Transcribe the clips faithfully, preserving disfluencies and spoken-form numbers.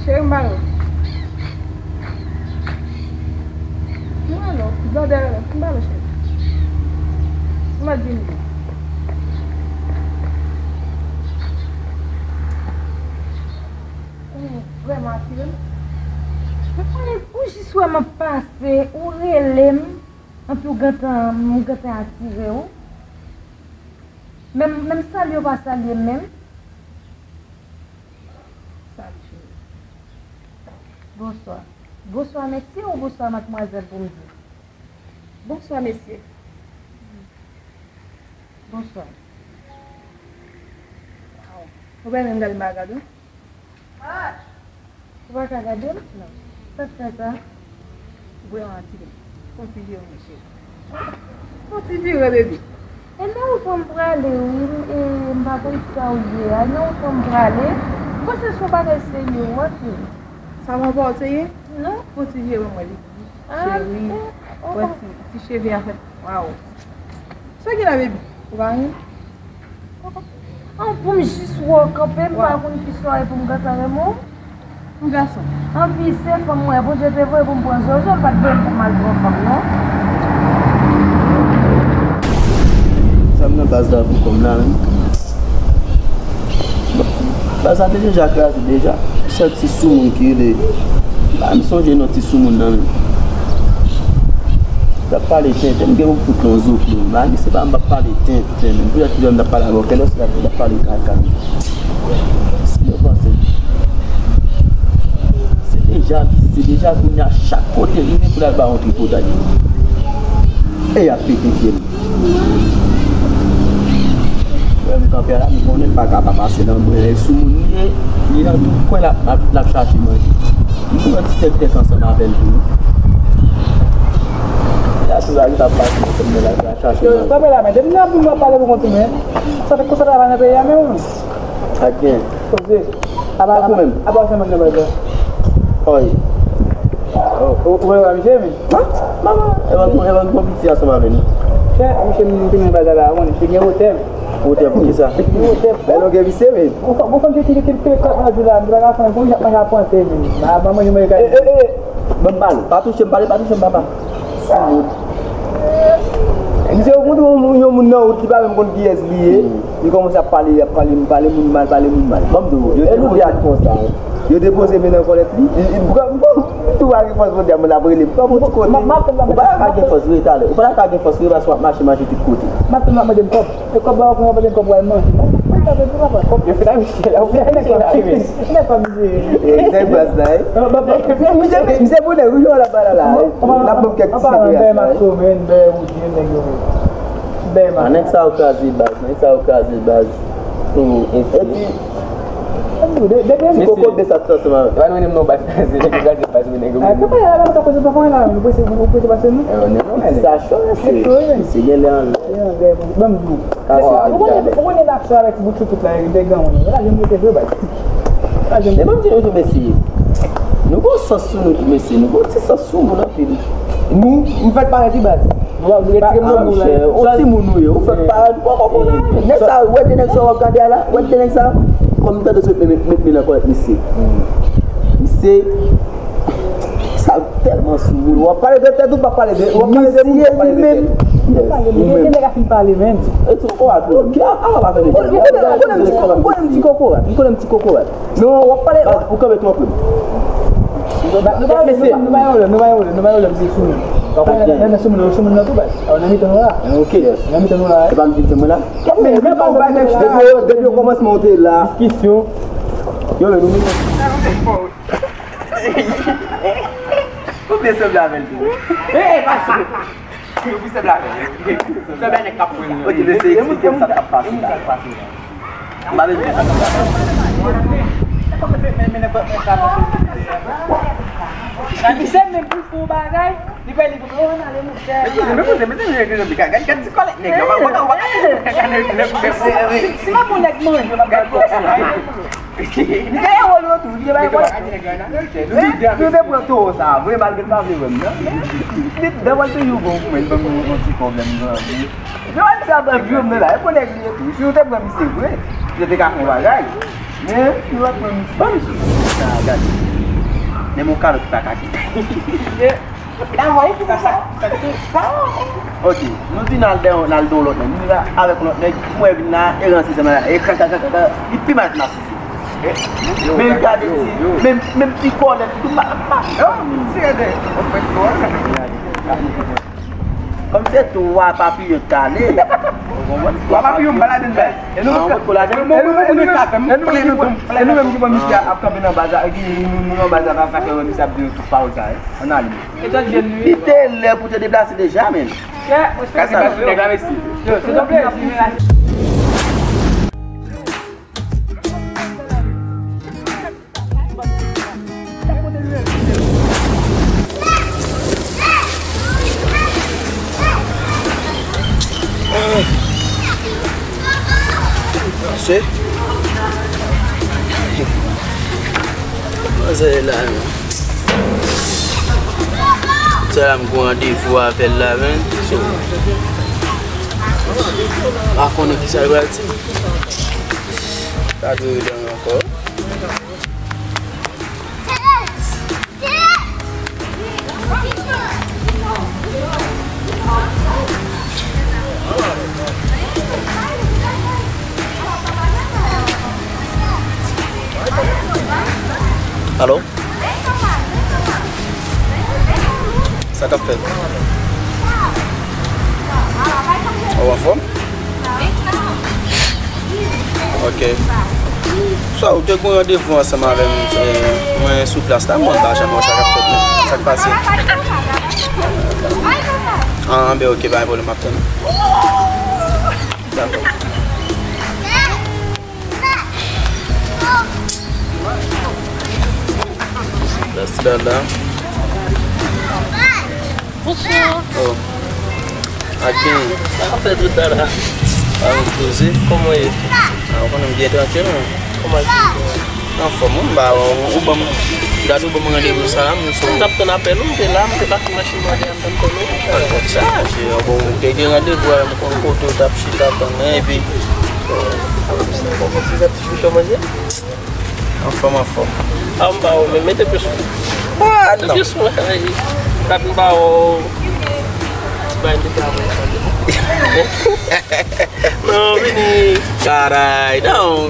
Cheri m ba nou. Mwen non, gade, m ba nou cheri. M ap vin. Ou vrèman atire m. Ou jis wè m ap pase, ou rele m, anpi w gentan, m gentan atire w. Menm, menm salye w pa salye m menm. Salut, chérie. Bonswa. Bonswa, mesye, ou bonswa, madmwazèl, pou m di? Bonswa, mesye. Bonswa. Waw. Ou pa menm gade m pa gade w? Ou pa ka gade m? Non. Sa k fè sa? Ou vrèman atire m. Fon ti vire, monchè. Fon ti vire, bebe. E nan wout mwen m prale, wi, e m pa konn sa w ye a. E nan wout mwen m prale. M panse se yon bagay serye, w ap ye. Sa w pa wè w serye? Non. Fon ti vire, mwen, li. Ah, cheri. Eh, oh, wè oh. Ti, ti cheve a fèt. Waw. Sa gen la, baby? Ou pa anyen? An, pou m jis wè w kanpe, m pa konn ki swa e pou m gentan renmen w. Yon gason. Anpi se fanm mwen, Bondye te voye pou m pran Jojo, m pa t voye m pou m al pran fanm, non. Sa m nan baz la pou kòm la, menm. Baz la te deja kraze deja. Se ti soumoun ki rele. M pa menm sonje non ti soumoun nan menm. L ap pale tenten, m gen pou m fout nan zo pou li. M pa, se pa m p ap pale tenten, menm. Poutèt ki lè m t ap pale avè w, kèlè se l ap pale kaka. Si yo panse. Se deja visye, deja kounye a, chak kote li rive pou l al ba yon tripotay. E y ap pete fye m. Frè m kanpe a la, m konnen m pa ka pa pase nan mwen. E soumoun li ye, li nan tout kwen l ap, l ap, l ap chache manje. M pran ti tèktèk ansanm avè l tou. E a tou la, li t ap pase, m konn la, l ap chache manje. Kanpe la, men depi nan ap vin w ap pale pou kont ou, men. Sa fè konsa travay nan peyi a, men. Ak gen. Poze. Apa, apa, apa w se moun nan baz la? Oy. Ou, ou, ou wè misye, men? Hein? Manman, e pa, e pa gwo piti ansanm avè nou. Chè, misye m te nan baz la, la, misye gen wotè. Wotè pou kisa? Gen wotè. Bèl wotè misye, men. Gon fanm, gon fanm ki, ki, ki, ki, ki, kòt nan jou la, misye pa ka fè, pou misye ap manje apante, men. A, manman, yo manje kay. E, e, e, ban m pale. Pa touche m, pale, pa touche m, papa. Soumoun. Misye, ou montre yon, yon moun nan wout, li pa menm konn kiyès li ye. Li kòmanse ap pale, ap pale, pale moun mal, pale moun mal. Ban m di w, yo te poze, konsa, yo depoze men nan kòlèt li. Li, li, m tou pa gen fòs pou di a moun ap rele m. Pran yon ti kote. Ou pa ka gen fòs, rete talè. Ou pa ka gen fòs, rete paske w ap mache, mache tout kote. M ap mande m kòb. E kòb la, w ap mande m kòb, w al manje. Yo fin a misye la, ou fin a misye la, wi. Nèg pa mizeri. Nèg baz la, wi. Misye, misye bonè, wi, yo la, ba la, la. N ap ban m kèk ti sekrè, la, wi. Bèman. Nèg sa yo kraze baz, nèg sa yo kraze baz. Epi, ti koko de sa t ansanm avè. Epa nou menm non baz kraze, nèg yo kraze baz, wi, nèg yo. Ah, papa, la, la, la, papa, papa, la, nou prese, nou prese pase nou. Ti sa cho, mesye. Misye gen lè anlè. Ban m di w. Ou konnen, ou konnen n ap fè avèk bout choukout la, de gan ou la, jwenn mete vre baz. Men ban m di nou tou, mesye. Nou gon sans sou nou tou, mesye. Nou gon ti sans sou moun anpil. Nou, nou fèk parèt wi baz. Nou ap retire m nan moun la. Chè, yon timoun ou ye, ou fèk parèt, ou poko konnen anyen. Nèg sa, ou wè de nèg sa w ap gade a la, ou wè de nèg sa, kòm m tande sot met, met, met men nan kòlèt misye. Misye, sa tèlman soumoun. W ap pale de tèt ou, pa pale de, w ap pale de moun, pa pale de tèt ou. Ou pale de tèt, nèg la fin pale menm. E ti kokorat, ou konnen m ti kokorat, ou konnen m ti kokorat. Non, w ap pale. Ou kanpe twò pre. Nou pa, nou pa, nou pa, nou pa yon lè, nou pa yon lè, nou pa yon lè, nou pa yon lè, nou pa yon lè. Ou konn nan, nan, nan sou moun, sou moun nan tou, baz. Ou nan mitan nou la. Ok. Nan mitan nou la. Se pa m ki te mwen la. Men, men, pa ou bay nèg chita. Depi, depi okòmansman ou te la. Diskisyon. Yo, men nou menm. Ou byen sanble avè l tou. Eh, eh, pa sa. Ou byen sanble avè l. Sanble nèg k ap pran. Ok, mesye, eksplike m sa k ap pase la. M pa bezwen sa. Misye menm pou l fè yon bagay, li fè li pou, oh, ann ale, monchè. Men koze, men koze, men koze, gad, gad, gad ti kòlèt nèg la. Si m ap yon nèg manje, m ap gad kòlèt. Li te enwole yo tou, li te bay kòlèt. Si w te pran towo sa a vre, malgre l pa vle wè m nan, men li t dan pral peye w bon pou mwen, li ban m yon ti pwoblèm, gran. Yo, sa ban vyom nan la, e pou nèg li ye tou. Si yo te pran misye vre, yo te ka fè yon bagay. Men, yo pa pran misye. Ban m di sa, gade. Men mon kalòt ki pa ka kite. Sa, sa, sa, sa. Ok, nou di n al dèyè, n al dèyè yon lòt nèg. Nou la avèk yon lòt nèg, m wè vin la, e ranse sa la, e kaka, kaka, kaka. Li pi mal ke Narcisse. Men gade ti, menm, menm ti kòlèt, tou ma, ma. Yo, ti rete. Kòm se tou wa papiyon t ale. Ou konprann? Wa papiyon m pa ladann, baz. E nou menm ki pran misye ap kanpe nan baz la, nou nan baz la, pa fè wè misye ap di tout pawòl sa, ann ale. Li te lè pou te deplase deja, men. Kasa. Yo, se yon plezi. Se manzè la, non. Sè la m gen randevou avè l la, men. So, pa konnen kisa l pral di. Pa dwe rele m ankò. Alo? Sa k ap fèt? Ou anfòm? Ok. Swa ou te gen randevou ansanm avè m, eh, mwen sou plas la, mwen pa janm wè sa k ap fèt, non. Sa k pase? Ah, ben ok, pa gen pwoblèm, m ap tann ou. Dakò. Mèsi, dada. Bonswa. Oh. Ak gen. Sa ap fè tout dada? A, ou poze? Kòman w ye? A, ou konnen m byen trankil, wi. Kòman l ye? Anfòm, wi, m ba ou, ou ban m, gade ou ban m randevou sa la, m sou. M t ap tann apèl ou, m te la, m te pase machin mande a, m t ap tann ou. Sa, se yon bon, ou te gen randevou avè m, konn kote w t ap chita tann, epi. Bon, bon, ti zèb ti chouchou manje? Anfòm, anfòm. A, m ba ou, men mete plis. Ah, non. Plis mwen, ay. Kat m ba ou. Bay m te travay sa. Non, vini. Karay, non.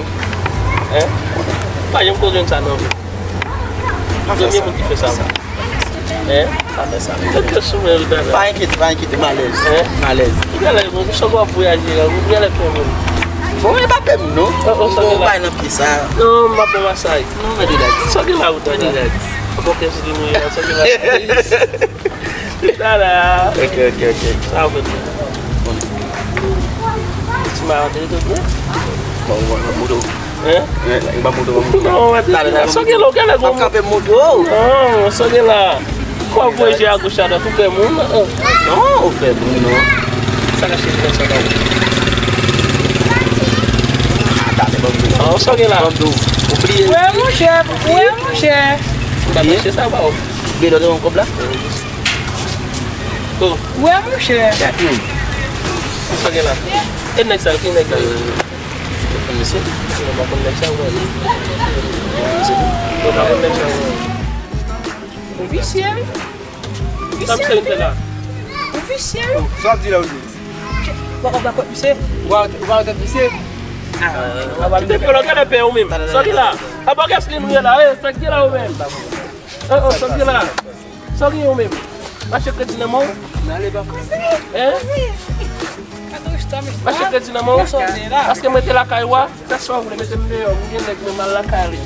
Hein? Pa janm koze sa non. Premye moun ki fè sa. Hein? Pa fè sa. Tèt yo sou mwen, Dada. Pa enkyete, pa enkyete, m alèz. Hein? M alèz. Ou genlè, ou sanble w ap vwayaje la, ou genlè pè moun. Bon, e pa pè m non. Oh, oh, sa gen la. Bay nan pye sa. Non, m ap bon masaj. Non, mwen rilaks. Sa gen la, ou Dada? Mwen rilaks. Bon, kès li mwen la, sa gen la. Dada. Ok, ok, ok. Sa ou fè? Bon. Ti malad, li te byen? Bon, bon, bon, bon. Hein? Hein? Li pa moto, pa moto. Non, mwen te di la. Sa gen la, ou genlè gon. Ap kanpe moto. Non, sa gen la. Kwa voye je a goch a dwat, ou pè moun? Non, ou pè moun, non. Sa ka chèche konsa, non. Ah, talè, ban m di. Ah, sa gen la. Ban m di. Ou bliye. Wè, monchè, wè, monchè. Ou pa mache sa, ba ou. Bliye lòt yon kòb la? Oh. Wè, monchè. Sa gen la. E nèg sa, ki nèg sa? Ou konn misye? Non, m pa konn nèg sa, mwen. Ou pa konn nèg sa, mwen. Ou visye, wi. Sa misye ap fè la? Ou visye, wi. Sa w ap di la, ou di? Ou pa konn misye? Ou pa, ou pa konn misye? Ah, ou pa konn misye. Ou pa konn pè ou menm. Sa ki la? A pa kès li nou ye la, eh, sa ki la ou menm? Oh, oh, sa ki la? Sa ki ou menm? Mache kredi nan men w? N ale pa. Hein? Mache kredi nan men w? Paske mwen te lakay ou a, fè sa w vle, mete m deyò, m gen nèg mwen m al lakay li.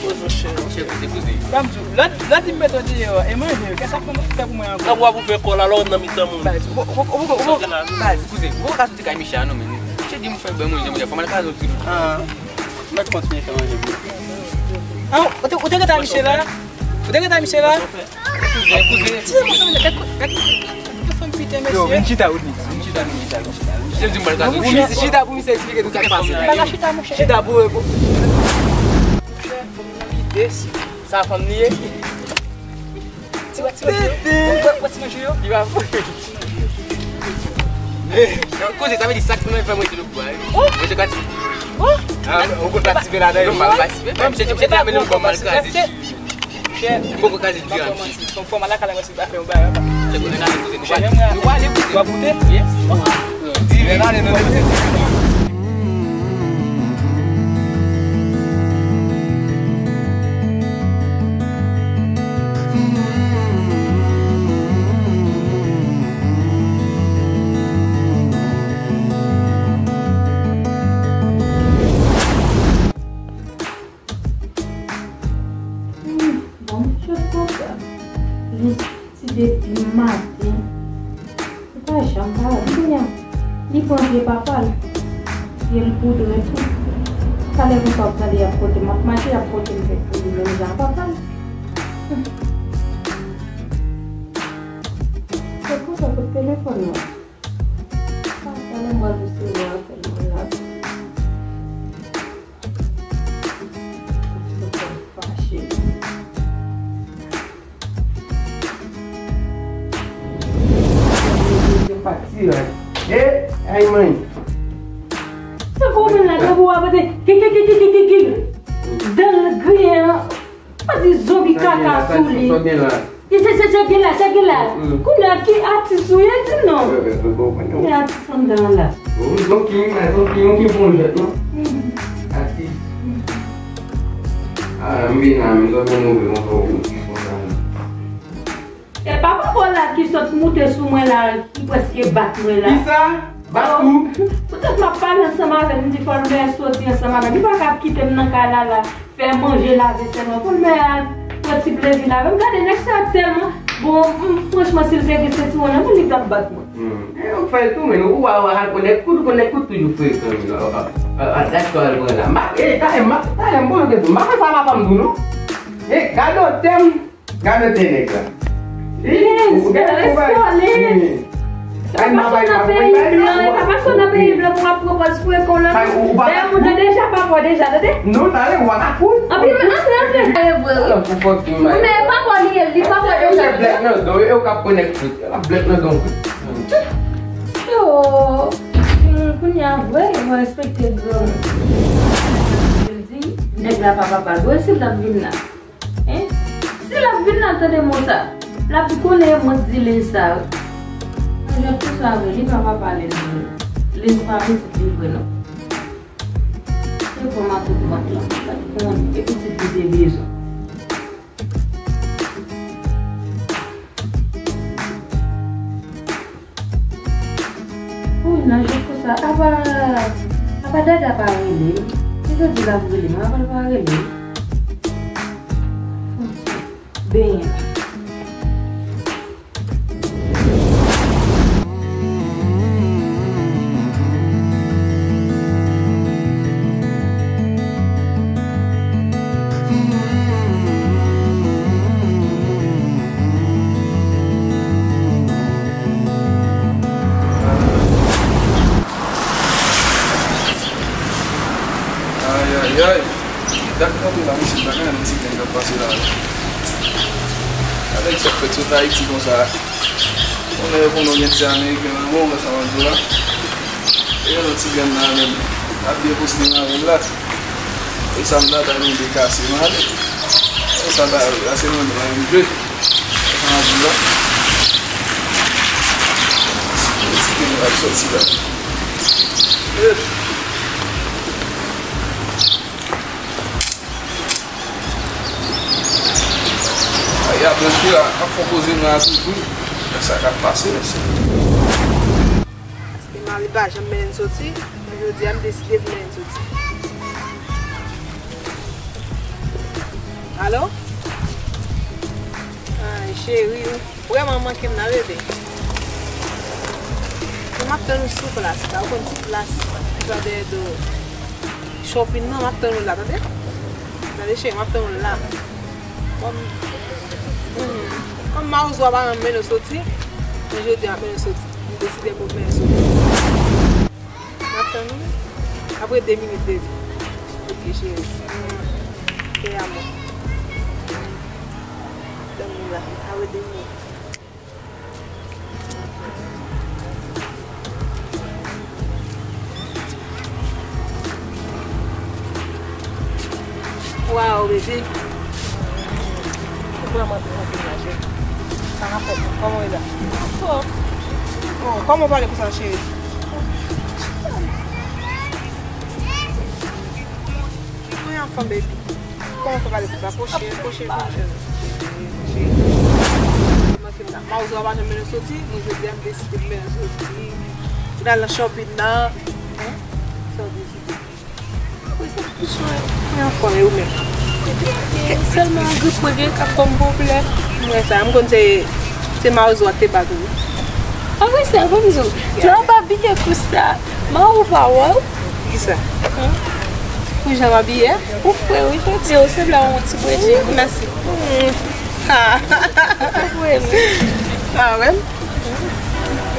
Poze w cheri. Cheri, koze, koze. Ban m di w, lè, lè di m mete w deyò, e manje, kè sa k fè pou mwen ankò? Nan bwa pou fè kò la, lè w nan mitan moun. Baz, ou, ou, ou, ou, ou, baz, kouzen, ou pa ka soti kay Michel non, men. Misye di m fè bèl manje, manje, fò m al ka zòt. Ah, mèt kontinye fè manje pou ou. Ah, ou te, ou te gentan Michel la? Ou te gentan Michel la? Kouzen, kouzen. Ti zanmi sa, men, gad, gad, gad, gad fanm piten, mesye. Yo, vin chita, Rodnix. Vin chita, vin chita, vin chita. Misye di m pral ka soti. Chita pou misye eksplike nou sa k pase. Pa ka chita, monchè. Chita pou, pou. Monchè, fò m nan kite. Sa fanm li ye? Ti wè, ti wè, ti wè. Wè, wè, ti manje yo. Li pa fou. Koze sa vle di sak pou mwen fè mwen di nou bwa. Mwen se ka ti. Ah, ou konn patisipe ladan yo? Non, m pa patisipe. Mwen, misye di, misye di, amenn yon bòm al kraze. Misye, m poko kraze diran, misye. Fò m al lakay la, mwen, si m pa fè yon bagay, papa. Misye, konnen la, koze nou pale. Nou pale, koze. W ap goute? Yes. Di, men ale, non, non, se ti. Hmm, bon, jis konsa. Jis ti depi maten. Li pa janm pa wè m kounye a. Li pran pye papa l. Pye l poudre tou. Talè konsa w ap tande y ap pote m, m ap mache, y ap pote m fèk pou li menm jan ak papa l. Hmm. Se konsa pou telefòn nan. Ah, talè m pral resevwa apèl mwen la. Fache. Yo pati la. E, ay, man. Sa gwo moun la, gwo bou a pote. Ki, ki, ki. Dan l griyen an. Pa di zonbi kaka sou li. Sa gen la, sa gen la. Kounye a ki atis ou ye, di m non. Kounye a atis anndan an la. Zonbi, zonbi, yon ki bon jwèt, non? Atis. Ah, m vin la, men zòt move konsa, ou konsa. E pa papa w la ki sot moute sou mwen la, ki prèske bat mwen la. Kisa? Bat ou? Poutèt m ap pale ansanm avè l, m di fò l mèsi soti ansanm avè m. Li pa ka ap kite m nan kay la la, fè manje, lave sèlman. Fò l mèsi al pran ti plezi l avè m. Gade nèg sa tèlman bon, m, franchman, si l te gen sentiwon nan men l, li t ap bat mwen. Hmm. E, ou fè l tou, men ou pa wè al pran nèg kout, ou konn nèg kout toujou frekan, men. Gad sa w al pran la. M pa, e, talè m, talè m, bon, m pa konn sa papa m di w, non. E, gade w tèm. Gade tè nèg la. Lens, gade lens, Lens. Ay, m pa bay, m pa bay. E pa paske w nan peyi blan, e pa paske w nan peyi blan pou w ap pran pòz frekan w la. Dayè, moun nan deja pa pran deja, tande? Non, talè, w a ka koud. Anpi, antre, antre. Talè, vre. Alò, pou fòk ki m bay. Men e pa pran li ye, li pa pran deja. Blèk nan don, yo ka pran nèg kout. Blèk nan don. Yo, kounye a, vre, yo respekte granmoun. Nèg la pa papa l, vre, si l t ap vin la. Hein? Si l ap vin la, tande mo sa. L ap di konnen mwen di Lens sa. Mwen jwenn tout sa vre, li pa papa Lens vre. Lens pa pitit li vre non. Se kòm a tout vant lan. Gad kòman e pitit li te bezwen. Wi, nan jis konsa. Apa, apa Dada pa rele m? Li te di l ap rele m, apa l pa rele m? Benyen. Ayayay. Dat m kanpe la, mesye, m pa ka wè yon ti grenn k ap pase la. Avèk sa k fèt sot Ayiti konsa. Konnen yo konnen w gen ti Ameriken nan men w, wè sa m ap di w la. E yon lòt ti grenn nan menm ap depoze nan men l la. E sa m ta ta vin dekase m ale. E sa ta la se mwen menm la menm jwe. Wè sa m ap di w la. Yon ti grenn k ap sòti la. Ey. Ay, ap blanchi la, ap fè koze nan la toujou. Sa k ap pase, mesye? Paske mari pa janm mennen n soti, men jodi a m deside pou mennen n soti. Alo? Ay, cheri, ou vrèman manke m nan, bebe. Men m ap tann ou sou plas la, ou konn ti plas ki pa dèyè do shopping nan, m ap tann ou la, tande? Tande, cheri, m ap tann ou la. Kòm, mhm. Kòm mawozo a pa janm mennen w soti, men jodi a m ap mennen w soti. M deside pou m mennen w soti. M ap tann ou. Apre de minit, baby. Ok, cheri. Te amo. Tann ou la. Apre de minit. Waw, bebe. Ou vrèman te anpil la, cheri. Sa k ap fèt? Kòman w ye la? Anfòm. Oh, kòman w pale konsa, cheri? Mwen anfòm, baby. Kòman w fè pale konsa? Pwoche, pwoche, pwoche. Manke m la. Mawozo a pa janm mennen w soti, mwen jodi a m deside m mennen w soti. Pou n al nan shopping nan. Hein? Sa w deside? Mwen anfòm, e ou menm? Sèlman grip mwen gen k ap ban m pwoblèm. Mwen sa, m konn se, se mawozo a k te bat ou. Apre sa, ban m di w, jan w abiye konsa, mawozo pa wè w. Kisa? Pou jan m abiye? Ou fre wi, jodi a ou sanble a yon ti bredjin. Mèsi. Ah. Ou fre wi. Ah, wè.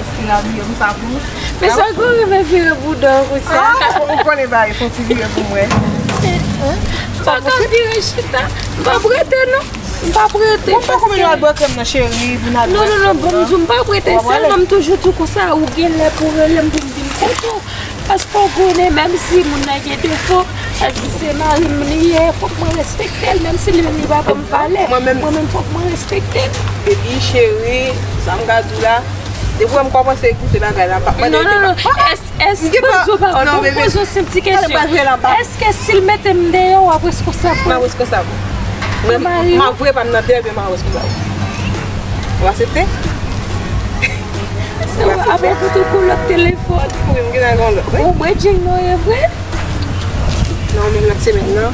Eske l abiye konsa pou ou? Men sa gon renmen vire bouda w konsa. Ah, ou konnen bagay, fò ti vire pou mwen. M pa ka vire chita. M pa prete non. M pa prete. Bon, pa konbyen nou al bwè krèm nan, cheri, pou n al bwè krèm nan. Non, non, non, bon, m di w, m pa prete. Sèlman m toujou di w konsa, ou gen lè pou rele m pou m vin kote w. Paske w konnen, menm si moun nan gen defo, èske se mari m li ye, fòk mwen respekte l, menm si li menm li pa ban m valè. Mwen menm, mwen menm fòk mwen respekte l. Epi, cheri, sa m ka di w la, depi w wè m kòmanse ekoute bagay la, m p ap mande l. Non, non, non. Èske, èske, ban m di w pawòl, ban m poze yon senp ti kesyon. Èske si l mete m deyò, w ap reskonsab pou l? M ap reskonsab. Mwen, m ap voye pa m nan deyò, epi m ap reskonsab. Ou aksepte? Apre tout ou kou lòt telefòn. Wi, m gentan gen yon lòt, wi. Ou bredjin nou ye vre? Nan yon menm lòt semèn nan,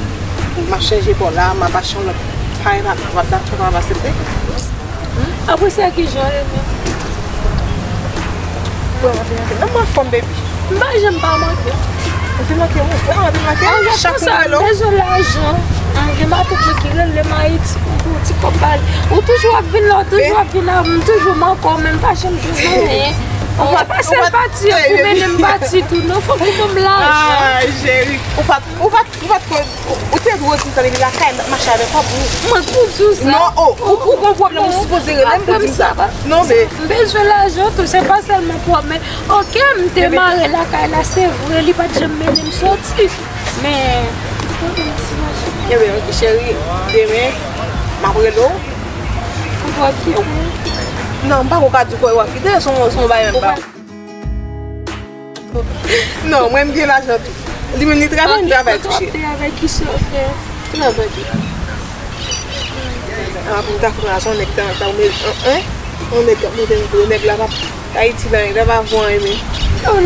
m ap chanje pa w la, m ap achte yon lòt parèy pa m, w ap dakò, w ap aksepte? Apre sa, ki jan w ye menm? Vrèman, te manke. Non, m anfòm, baby. M pa janm pa manke w. Ou te manke m, ou vrèman te manke m. Chak mwen wè l. M bezwen lajan. Gen matant mwen ki rele m Ayiti pou m pou ti kòb ba li. Ou toujou ap vin la, ou toujou ap vin la, m toujou manke w, men m pa janm jwenn anyen. Ou pa sèl pati an pou mennen m pati tou, non, fòk ou ban m lajan. Ay, cheri, ou pa t, ou pa t, ou pa t konn, ou, ou te dwe di sa depi lakay, m ap mache avèk w pou. Mwen k pou di w sa. Non, oh, ou, ou gon pwoblèm, ou sipoze rele m pou di m sa. Non, men. M bezwen lajan tou, se pa sèlman pou w, men, ok, m demare lakay la, se vre, li pa t janm mennen m soti. Men, fò m di mache. Ebyen, ok, cheri, demen, m ap rele w. Ou pral kite m? Non, m pa ko ka di w w ap kite, se yon, se yon bagay menm pa. Non, mwen m gen lajan tou. Li menm li travay, m travay tou, cheri. Ok, kote w ap travay, ki sa w fè? Travay. Ah, pou m ta fè lajan, nèg ta, ta, men, hein? Yon nèg k ap monte m tou, nèg la p ap Ayiti la, nèg la pa vo anyen, men. Oh,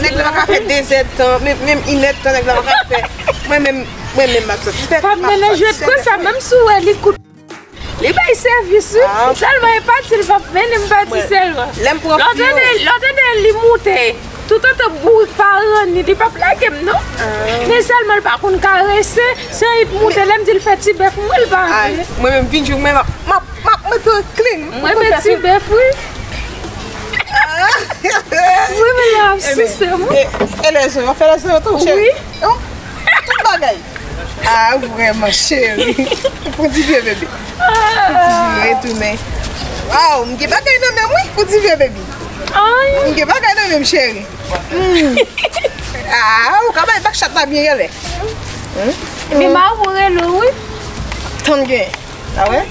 nèg la pa ka fè de zèdtan, menm, menm inèdtan, nèg la pa ka fè. Mwen menm, mwen menm, m ap satisfè. Pa mennen jwèt konsa, menm si w wè li kout. Li bay sèvis, wi. Sèlman e pati, li p ap mennen m pati sèlman. Lè m pran fi yo. Lè w tande, lè w tande li moute, toutotan bourik pa ranni, li p ap lage m, non. Men sèlman li pa konn karese, se li k moute, lè m di l fè ti bèf, mwen, li pa vle. Mwen menm, vin jou, mwen, m ap M ap, m ap mete w clean. Mwen met ti bèf, wi. Mwen menm la ap souse m. E, e lèzon, w ap fè lèzon yo tou, cheri? Wi. Oh, tout bagay. Ah, vrèman, cheri. Pou di byen, bebe. Pou di byen, retounen. Waw, m gen bagay nan men m, wi, pou di byen, bebe. Ay. M gen bagay nan men m, cheri. Hmm. Ah, ou ka bay bak chat la byen genlè. Hmm? Epi m a ou rele w, wi. Tann gen. A wè?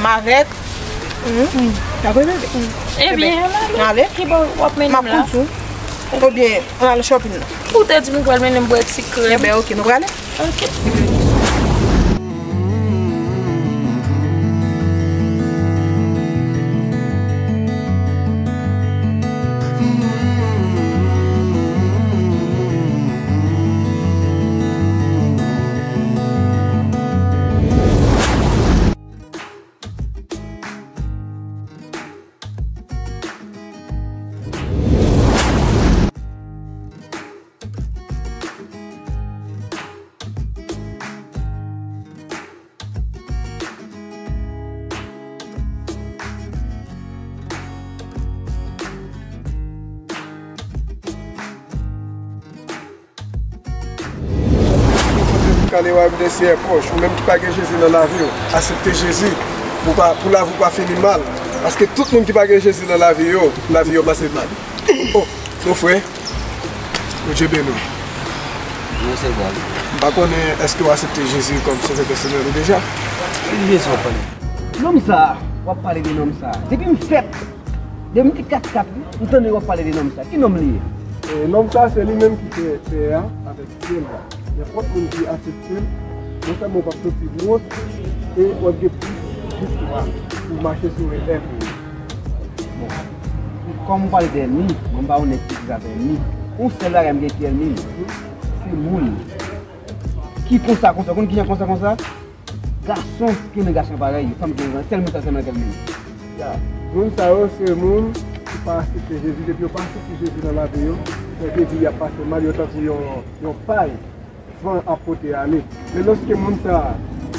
M avèk. Apre bebe. Ebyen, n ale. Ki bò w ap mennen m la? M ap kouri tou. Oubyen, ann al shopping nan. Ou te di m ou pral mennen m bwè ti krèm. Ebyen, ok, nou prale. Ok. Le wayòm dè syèl pwòch. Ou menm ki pa gen Jezi nan lavi w, aksepte Jezi pou pa, pou lavi w pa fini mal. Paske tout moun ki pa gen Jezi nan lavi yo, lavi yo pase mal. Oh, mon frè, Bondye beni w. Mwen se bon. M pa konnen èske w aksepte Jezi kòm sovè pèsonèl ou deja? Ki Jezi w ap pale? Nonm sa a, w ap pale de nonm sa a. Depi m fèt, depi m te kat kat, m tande w ap pale de nonm sa a. Ki nonm li ye? E, nonm sa a, se li menm ki fè tè a avèk syèl la. Nenpòt moun ki aksepte l, non sèlman w p ap soti wont, e w ap gen plis viktwa pou w mache sou ènmi w. Bon, kòm ou pale de ènmi, mwen m pa yon nèg ki viv avèk ènmi. Yon sèl bagay m gen ki ènmi m, se moun. Ki konsa, konsa, konn kijan konsa, konsa? Gason ki renmen gason parèy, fanm ki renmen, sèl moun sa sèlman k renmen. Ya. Moun sa yo se moun ki pa aksepte Jezi. Depi yo pa aksepte Jezi nan lavi yo, se ke vi y ap pase mal, yo tankou yon, yon pay van ap pote ale. Men lòske moun sa a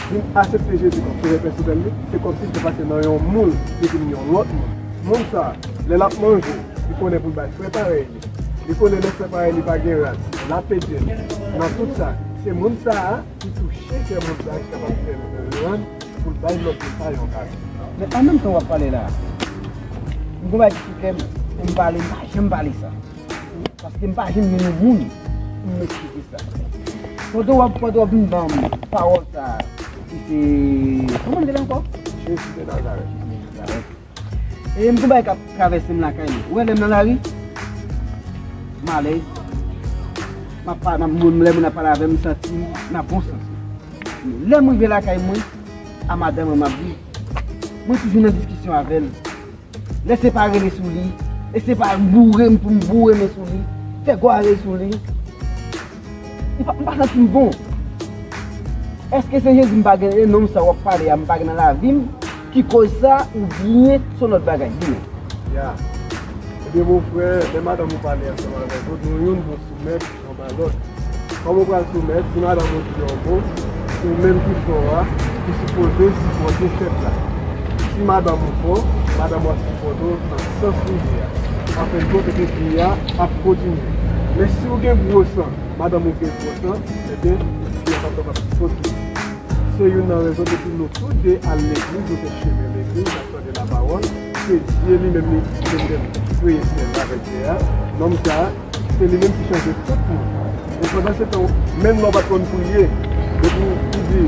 vin aksepte Jezi kòm sovè pèsonèl li, se kòmsi l te pase nan yon moun, li vin yon lòt moun. Moun sa a, lè l ap manje, li konnen pou l bay frè parèy li. Li konnen lè frè parèy li pa gen rad, l ap ede l. Nan tout sa, se moun sa a ki touche kè moun sa a ki kapab fè l rann pou l bay lòt moun sa yon kado. Men an menm tan w ap pale la a, m gon bagay ki sou kè m, pou m pale, m pa janm pale sa. Paske m pa janm gen yon moun pou m esplike sa. Pandan w ap, pandan w ap vin ban m pawòl sa a, ki se, kòman l rele ankò? Jezi de Nazarèt. Jezi de Nazarèt. E m gon bagay k ap travèse m lakay mwen. Ou wè lè m nan lari, m alèz. M ap pa-, m ap, moun, lè moun ap pale avè m, m santi m nan bon sans. Lè m rive lakay mwen, a madanm mwen m ap viv, mwen toujou nan diskisyon avè l. Lè se pa rele sou li, e se pa boure m pou m boure men sou li, fè gware sou li. M pa, m pa santi m bon. Èske se Jezi m pa gen, e nonm sa w ap pale a m pa gen nan lavi m ki koz sa, oubyen se yon lòt bagay? Di mwen. Ya. Ebyen, mon frè, lè madanm ou pale ansanm avèk ou, nou youn nou soumèt anba lòt. Kòm ou pral soumèt, si madanm ou di yon mo, se ou menm ki fò a, ki sipoze sipòte chèf la. Si madanm ou fò, madanm ou ap sipòte w nan sans ou ye a. Anfendkont, epi vi a ap kontinye. Men si w gen gwo san, madanm ou gen gwo san, ebyen, vi a p ap kapab kontinye. Se youn nan rezon depi nou tou de al legliz, nou te chemen legliz, n ap tande lapawòl, se Dye li menm li ki te kreye syèl la avèk tè a. Nonm sa a, se li menm ki chanje tout moun. E pandan se tan, menm lè w pa t konn priye, depi w di,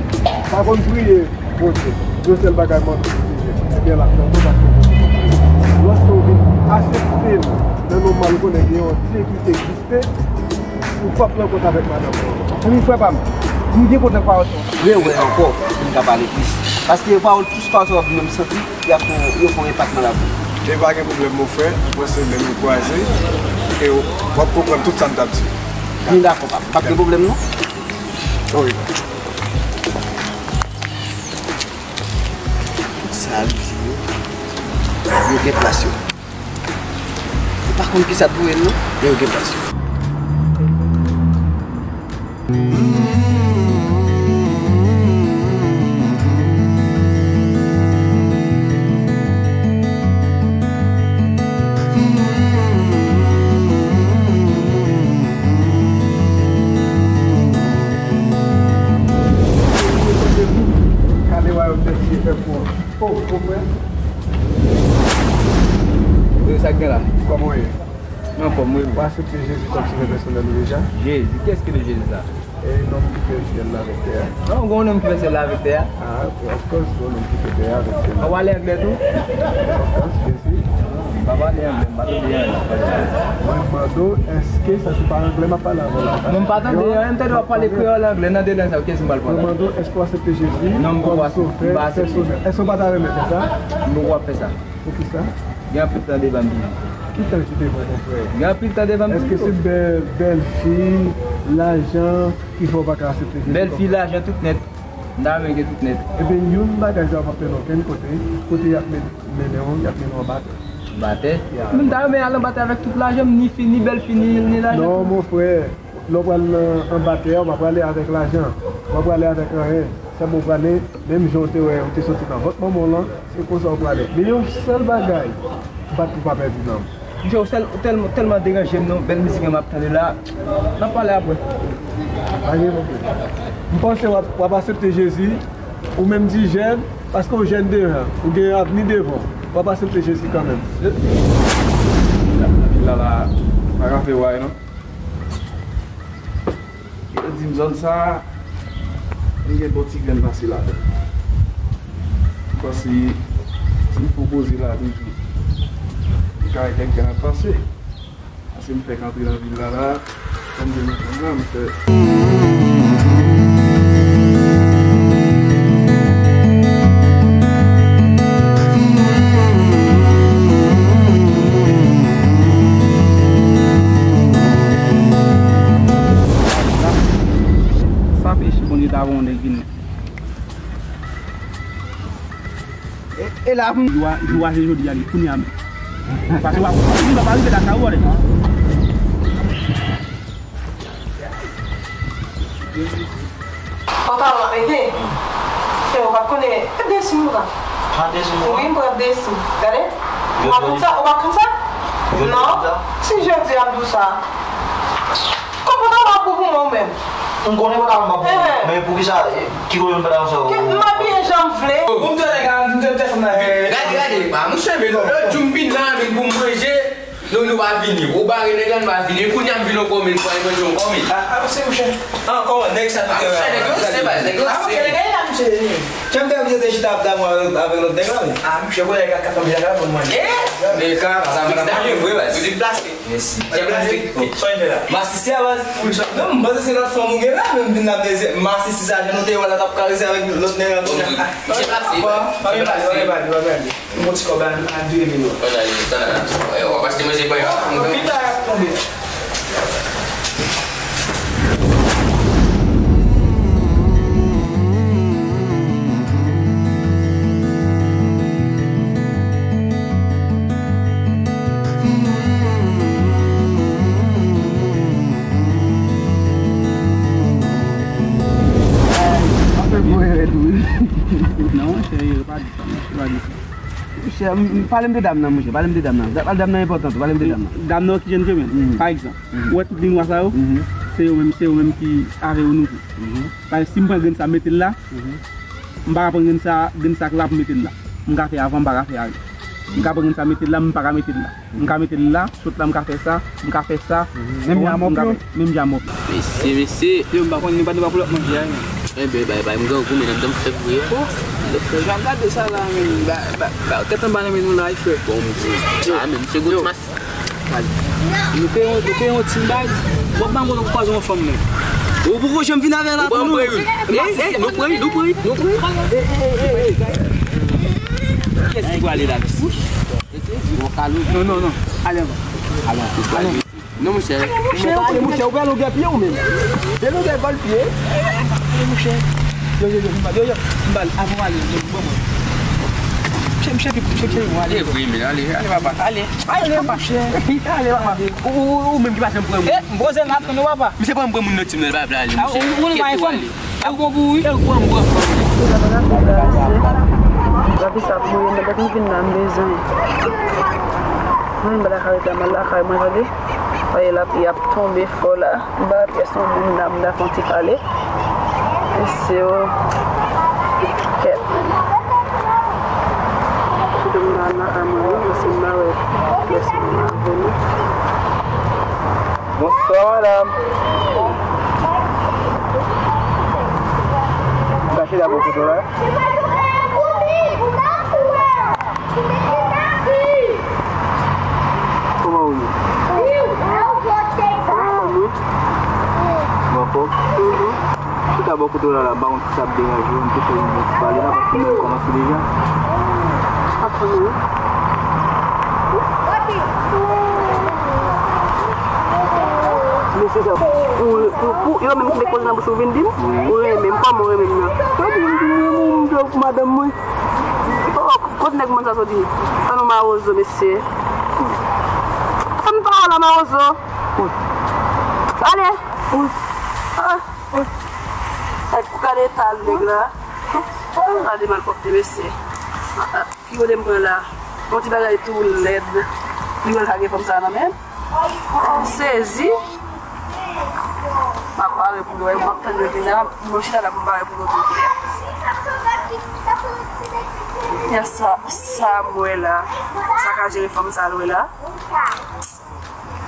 pa konn priye, Bondye, yon sèl bagay mande pou priye, ebyen, l ap tande w paske w konn priye. Lòske w vin aksepte l nan nòmal, ou konnen gen yon Dye ki egziste, ou p ap nan kont avèk madanm ou ankò. Anpil frè pa m, m gen pwoblèm pawòl sa. Rewè ankò pou m ka pale plis. Paske pawòl, tout pawòl sa w ap di, m santi y ap fè, yo fè yon enpak nan lavi m. E pa gen pwoblèm, mon frè. Mwen se men nou kwaze. E w ap konprann tout sa m t ap di. Byen dakò, pa, pa gen pwoblèm, non. Wi. Tout sa l di yo, yo gen plas yo. Ou pa konn kisa t voye l non, men yo gen plas yo. Kale wayòm dè syèl fè pou ou. Oh, mon frè. Wi, sa k gen la? Kòman w ye? Anfòm, wi. Ou aksepte Jezi kòm sovè pèsonèl ou deja? Jezi, qu'est-ce que le Jésus sa? E nonm ki fè syèl la avèk tè a. Non, gon nonm ki fè syèl la avèk tè a. Ah, of course, gon nonm ki fè tè a avèk syèl la. Ou pale anglè tou? Of course, bien sûr. M pa pale anglè, m pa tande anglè. Mwen mande w, èske sa se pa anglè m ap pale avè w la? Non, m pa tande anyen, m tande w ap pale kreyòl, anglè, nan de lang sa yo, kiyès m pral pale? Mwen mande w, èske w aksepte Jezi kòm sovè pèsonèl? Èske w pa ta renmen fè sa? M poko ap fè sa. Poukisa? Gen anpil tan devan m toujou. Ki tan ki devan w, mon frè? Gen anpil tan devan m toujou. Èske se bèl, bèl fi, lajan ki fè w pa ka aksepte Jezi kòm? Bèl fi, lajan, tout nèt. M ta renmen gen tout nèt. Ebyen, youn bagay sa yo p ap mennen w okenn kote, kote y ap men-, mennen w, y ap mennen w anba tè. Anba tè? Ya. Men m ta renmen al anba tè avèk tout lajan m, ni fi, ni bèl fi, ni, ni lajan. Non, mon frè, lè w pral nan, anba tè a, w pa prale avèk lajan, w pa prale avèk anyen. Sèlman w prale, menm jan w te wè, w te soti nan vant manman w lan, se konsa w prale. Men yon sèl bagay, bat pou w pa pèdi nanm. Monchè, ou sèl, ou tèl-, tèlman deranje m non, bèl mizik m ap tande la. N ap pale apre. Pa gen pwoblèm. M panse w ap, w ap aksepte Jezi, ou menm di jèn, paske w jèn deja, ou gen avni devan w, w ap aksepte Jezi kanmenm. Lala, pa ka fè wè non. Yo di m zòn sa a, li gen bon ti grenn pase ladan. M panse, si m fè yon koze la toujou, li ka gen kèk grenn ap pase. Paske m fèk antre nan vil la la, kòm de nan fanm la, m fè. Sa peche Bondye ta voye yon nèg vin. E, e la pou m. Jou a, jou a se jodi a li, kounye a menm. Paske w ap, w ap rive lakay ou, wè. Pantalon ap mete. E ou pa t konnen, e desin ou la. Pa desin ou. Wi, m pran desin. Gade. Ou pa konn sa, ou pa konn sa? Non. Si jodi a m di w sa. Konpòtman w ap bon pou mwen ou menm. M konnen konpòtman w ap bon pou mwen, men poukisa, eh, ki kote m pral sa ou? M abiye jan m vle. Bon, m te nèg la, m te, m te fanm la. Gade, gade, pa, monchè, men lòt jou m vin la, men pou m manje, nou, nou pa vini. Ou bare nèg la, nou pa vini. Kounye a m vin ankò, men pou al manje ankò, men. Ah, ah, se monchè. Ah, kòman, nèg sa te. Ah, monchè, nèg yo se baz, nèg yo se. Ah, monchè, nèg la, monchè. Jan m te oblije te chita ap damou avèk, avèk lòt nèg la, men. Ah, monchè, wè nèg la ka fè m jan la, bon, mwen. Eh, men ka, sa m ap damou vre, baz. Ou deplase. Mèsi. Mèsi. Masisi a baz. Non, m panse se lòt fanm ou gen la, men m vin la, m te di, masisi sa, jan nou te wè la, t ap karese avèk lòt nèg la. Bon, misye pase, misye pase. M gon ti kòb la, m ap vire vin wè. Bon, ale, sa la, w ap achte manje panyan. Pita, tonbe. Non, monchè, yo pa di sa, monchè, yo pa di sa. Monchè, m, m, pale m de dam nan, monchè, pale m de dam nan. Da-, dam nan enpòtan tou, pale m de dam nan. Dam nan ki jan ke menm? Mhm. Pa egzanp, mhm, ou wè tout linwa sa yo, mhm, se yo menm, se yo menm ki avè yo nou tou. Mhm. Paske si m pran grenn sa mete l la, mhm, m pa ka pran grenn sa, grenn sa k la pou mete l la. M ka fè avan, m pa ka fè aryè. M ka pran grenn sa mete l la, m pa ka mete l la. M ka mete l la, sot la, m ka fè sa, m ka fè sa. Mhm. Menm jan mòp yo. Menm jan mòp yo. Mesye, mesye. Yo, m pa konn, nou pa, nou pa pou lòt manje a, non. Enben, bay, bay, m grangou, men anndan m fè bri a. Oh, jan gade sa la, men, ba, ba, ba, tèt anba nan men nou la, wi, frè. Bon, m di, a, men, se gwo ti mas. Nou peye yon, nou peye yon ti bag. Bon, ban mwen kwaze yon fanm, men. Ou poko janm vin avè la, tou, non? Eh, eh, nou pran, nou pran, nou pran. Eh, eh, eh, eh, eh. Kiyès ki pral ale la, mesye? Non, non, non. Ale anvan. Ale anvan. Ale anvan. Non, monchè. Monchè, ale, monchè, ou pral longè pye ou menm. De longè bal pye. Ale, monchè. Yo, yo, yo, m ba, yo, yo, m ba l, avan w ale, yo, bon, bon. Monchè, monchè, monchè, monchè, ale. E vre, men ale, ale, papa. Ale. Ale, monchè. Ale, papa. Ou, ou, ou menm ki pa janm pran moun. Eh, m poze m ap tann ou, papa. Misye pran m pran moun nan tim nan, li pa vle ale, monchè. Ou, ou, ou, ou, Ou bon pou wi. Kèl gwa m pran fanm. Lavi sa ap mouri, men lè m vin la, m bezwen. Mwen, m pa lakay la, m al lakay mwen, tande. Paske lapli ap tonbe fò la. M pa wè pyès yon moun la, m ta fè yon ti pale. Mesye o. Kèt. Kite m nan lakay mwen, wi, paske m pa wè pyès moun la vini. Bonswa, madanm. Kache dabò kote w la. Kòman ou ye? Ou anfòm, wi? Ou anfòm? Chita bò kote w la, la, ba yon ti sa ap deranje w, m te fè yon ti pale la, paske mwen kòmanse deja. Mesye sa, pou, pou, pou, yo menm ki te koze nan bouch ou vin di m, ou renmen m, kòman ou renmen m nan? Yo di m, di m renmen w, m vle w pou madanm mwen. Oh, kot nèg moun sa soti? Fè nou mawozo, mesye. Fè nou pa wè la mawozo. Ale. Ah. Gade eta nèg la. Gade malpwòpte, mesye. Ki kote m pran la? Yon ti bagay tou lèd. Li wè l ka gen fanm sa nan men l. M sezi. M ap Pare pou yo, m ap tann yo vin la, mwen chita la pou m pare pou yo vin klè. Yè sa, sa m wè la, sa ka jere fanm sa l wè la.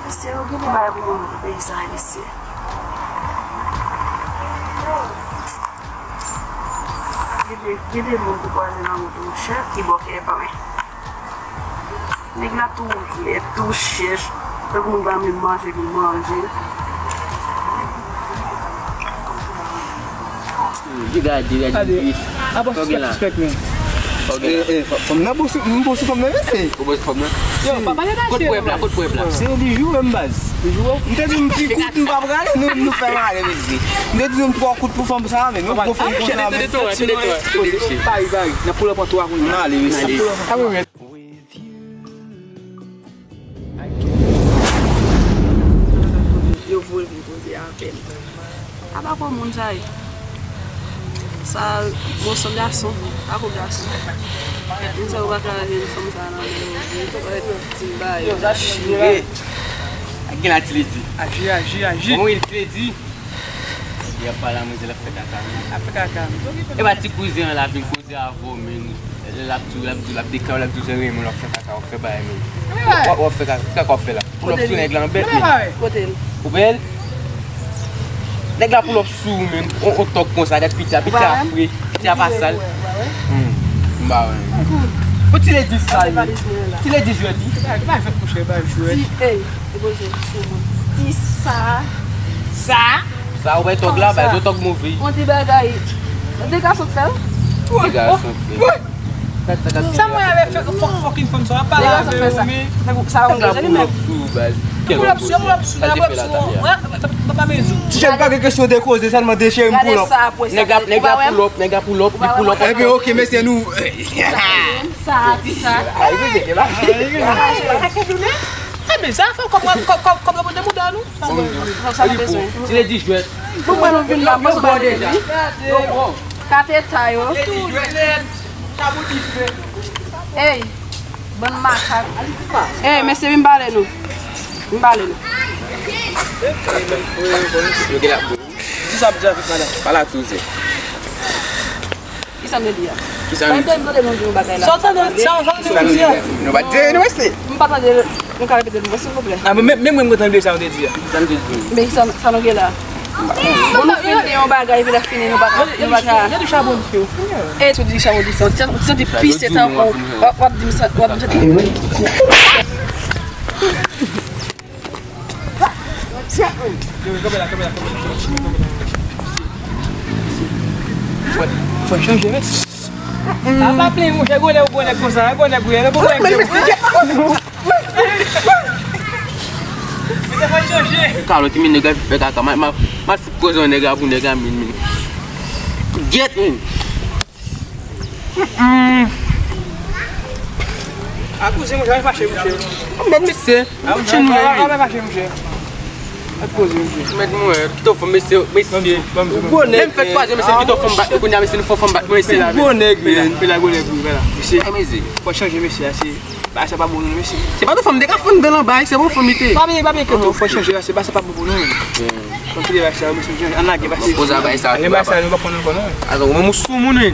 Mesye, yo gen de bagay pou moun nan peyi sa a, mesye. Gen de, gen de moun pou kwaze nan wout ou, monchè, ki bòkè pa mwen. Nèg la tou rèd, tou chèch. Tankou moun pa menm manje pou manje. Gade, gade, gade. Fò gen la. Fò gen la. Eh, eh, fò- fòm nan bon sou, m bon sou fòm nan, mesye. Ou bon sou fòm nan? Yo, pa pale nan Kot pwèv la, kot pwèv la? Se li joure m baz. Li joure? M te di m pi kout, m pa prale, nou, nou fè m ale, mesye. M te di m twò kout pou fòm sa, men nou gwo fòm konsa, men. Pari, pari. Nan poulòp an twa kounye a. N ale, mesye. Yo voye vin poze avè m. Apa kò moun sa ye? Sa, moso gason, pa ko gason. Moun sa yo pa ka jwenn fanm sa nan men yo. Yo tou pa ti ba yo. Yo ta chire. Ak gen la ti ledi. Aji, aji, aji. Kòman il te di? Epi ap pale a manzè, l ap fè kaka, wi. Ap fè kaka. E pa ti kouzen an la vin koze avè w, men. L ap di w, l ap di w, l ap deklare, l ap di w se renmen w, l ap fè kaka, w ap fè bagay, men. W ap, w ap fè kaka, kaka w ap fè la. Pou l ap sou nèg la anbèt, men. Kote l? Ou wè l? Nèg la pou l ap sou ou, men. On, on tòg konsa, gad piti a, piti a fre, piti a pa sal. Hmm. M pa wè. Pou ti ledi sal, men. Ti ledi jwèt, wi. Ti, ey. Li poze sou moun. Ti sa. Sa? Sa ou bay tòg la, bay yo tòg move. On ti bagay. On ti gason k fè l? Ti gason k fè l. Sa mwen avè fè fòk fòkin fanm sa ap pale avè yo, men. Sa ou bezwen li menm. Pou l ap sou, pou l ap sou, pou l ap sou. Pa bezwen. Ti jèn pa gen kesyon de koze, sèlman de cheri m pou l ap. Nèg la, nèg la pou l ap, nèg la pou l ap, li pou l ap. Ebyen, oke, mesye, nou. Sa, ti sa. Enben, sa fè kòb, kòb, kòb, kòb yo pote mouda nou. Sa nou bezwen. Ti ledi jwèt. Nou pran nou vin la, mwen bòde li. Kat eta yo. Ey, bann makak. Ey, mesye, vin pale nou. Vin pale nou. Yo gen la. Di sa ap di avèk madanm. Pale a tou, se. Kisa m te di a? Kisa m te di? Mwen te mande nou di yon bagay la. Sa w tande, sa w tande m di a? Nou pa t di anyen, mesye. M pa tande l. Nou ka repete l pou mwen, silvouplè? A, men, men mwen, mwen tande sa w te di a. Sa m te di. Men sa, sa nou gen la? Bon, nou fin di yon bagay, epi lè fini, nou pa ka, nou pa ka. Yo di chabon dife. E tou di chabon dife. Ou santi pis etan w ap, w ap di m sa, w ap di m sa. Fò, fò chanje, men. A pa plenn, monchè, gwo nèg, gwo nèg konsa, gwo nèg, gwo nèg, gwo nèg. Kalòt, men nèg la fè kaka, ma, ma, ma fout koze yon nèg la pou nèg la, men, men. Gyèt, men. A kouzen, mwen, janm fache, mouche. Mwen, mesye. A, mouche, nou, a, fache, mouche. Mèt mwen, kite w fanm, mesye, mesye. Gwo nèg, lè m fèk kwaze, mesye, kite w fanm bat mwen, kounye a, mesye, nou fè w fanm bat mwen, mesye. Gwo nèg, men. Pela, gwo nèg, wi, pela. Mesye. Mesye. Fò chanje, mesye, a, se, bagay sa pa bon, non, mesye. Se pa tout fanm, te ka fanm dan lanbay, se bon fanm, ite. Pa byen, pa byen, kite w, fò chanje, la, se pa sa pa bon, non, men. Fò kite bagay sa, mesye, an lage, pase. Poze bagay sa, bagay sa, nou pa pran nan kò, non. Atò, mwen, mwen sou moun, wi.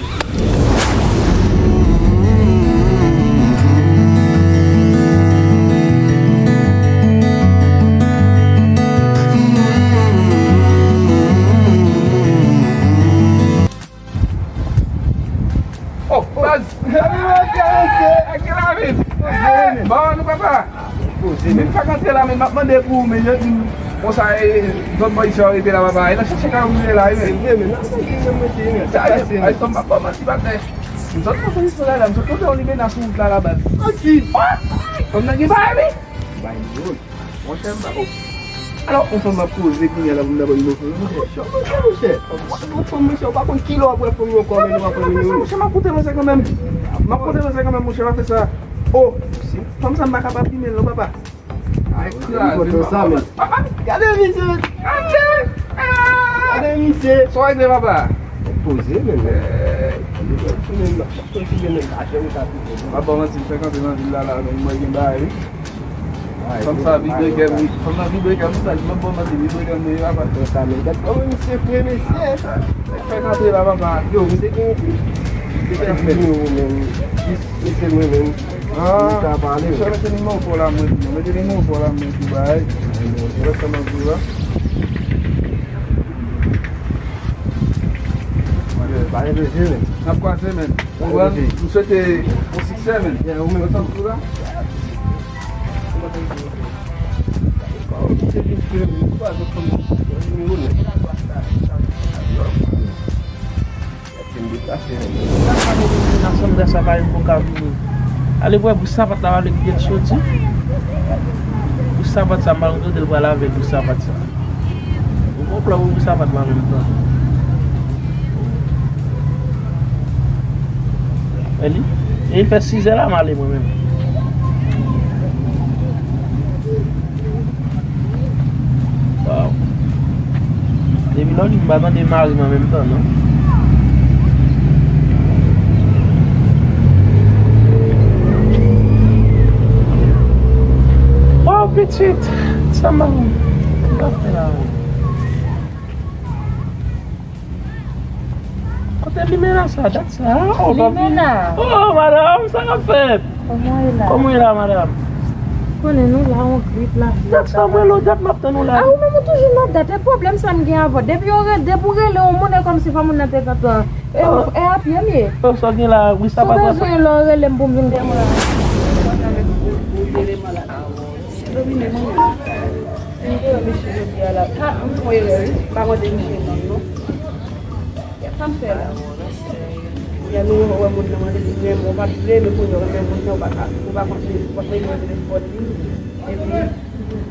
Oh, baz! Salut, mon caressé! Ak ki lavi? Bon, nou papa? Poze, men. Vin fèk antre la, men m ap mande pou ou, men yo di m konsa, e, zòn bò isi yo rete la, papa. E nan chèche kay ou ye la, wi, men. Se vre, men, nan chèche kay mwen te, men. Sa, sa, e, sa, e, m ap ba w manti, patnè. M sot nan sèvis la, la, m sot kote yon limena sou wout la, la, baz. Anti! Fòm nan gen bagay, wi! Bay moun. Monchè, m pa, oh. Alò, yon fanm ap koze kounye a la pou m dabò li move. Monchè, monchè, monchè. Yon fanm, monchè, ou pa konn kilè w ap wè fanm yo ankò, men ou pa konn li. Monchè, m ap koute manzè kanmenm. M ap koute manzè kanmenm, monchè, pa fè sa. Oh, fanm sa m pa kapab limen l non, papa. Ay, kraze, papa. Papa, gade misye. Gade misye. Sa w regle, papa? Poze, men. Papa, w antre nan vil la, la, men mwen gen bagay, wi. Fanm sa vibre kè m, fanm nan vibre kè m, sa, li menm bon mande vibre kè m, li pa. Sa, men gad kòman misye fre, mesye. Fè kanpe la, papa. Yo, misye gen, misye gen nimewo, men. Misye mwen, men. Ah, sa pale. Sa mete nimewo pou la, mwen, mete nimewo pou la, mwen, pou bay. Rès sa, mwen, pou la. Pale de jeu, men. N ap kwaze, men. Ou wè, m swete bon siksè, men. Yeah, ou menm tou. Asanblè sa pa yon bon ka vini. Ale wè bous sapat la, ale kite l soti. Bous sapat sa, m pa konn kote l pral avèk bous sapat sa. Ou konprann ou sa pa t la menm tan. E li, e li fè sizè la m ale mwen menm. Waw. Depi lò li m pa tande mari m an menm tan non. Waw pitit, sa m ap fè la menm. Kote Limena sa, dat sa? Oh, papi. Limena. Oh, madam, sa k ap fèt? Kòman w ye la? Kòman w ye la, madam? Konnen nou la, on grip la. Dat sa, mwen, lòt dat m ap tann ou la. A, ou menm ou toujou nan dat. E pwoblèm sa m gen avè w. Depi yo re-, depi w rele yon moun, e kòmsi fò moun nan te tantan. E, e apye m ye. Oh, sa w gen la, wi, sa pa twò. Si w bezwen lè w rele m pou m vin dèyè w la. Domine, mwen menm. M te wè misye jodi a la. Ha, m fè yon erè, wi. M pa mande misye non, non. Kèt sa m fè la. Yè nou wè moun nan mande li renmen, ou pa t vle, men kounye a w renmen moun nan, ou pa ka, ou pa kontinye, ou pa t vle wè telefòn li. Epi,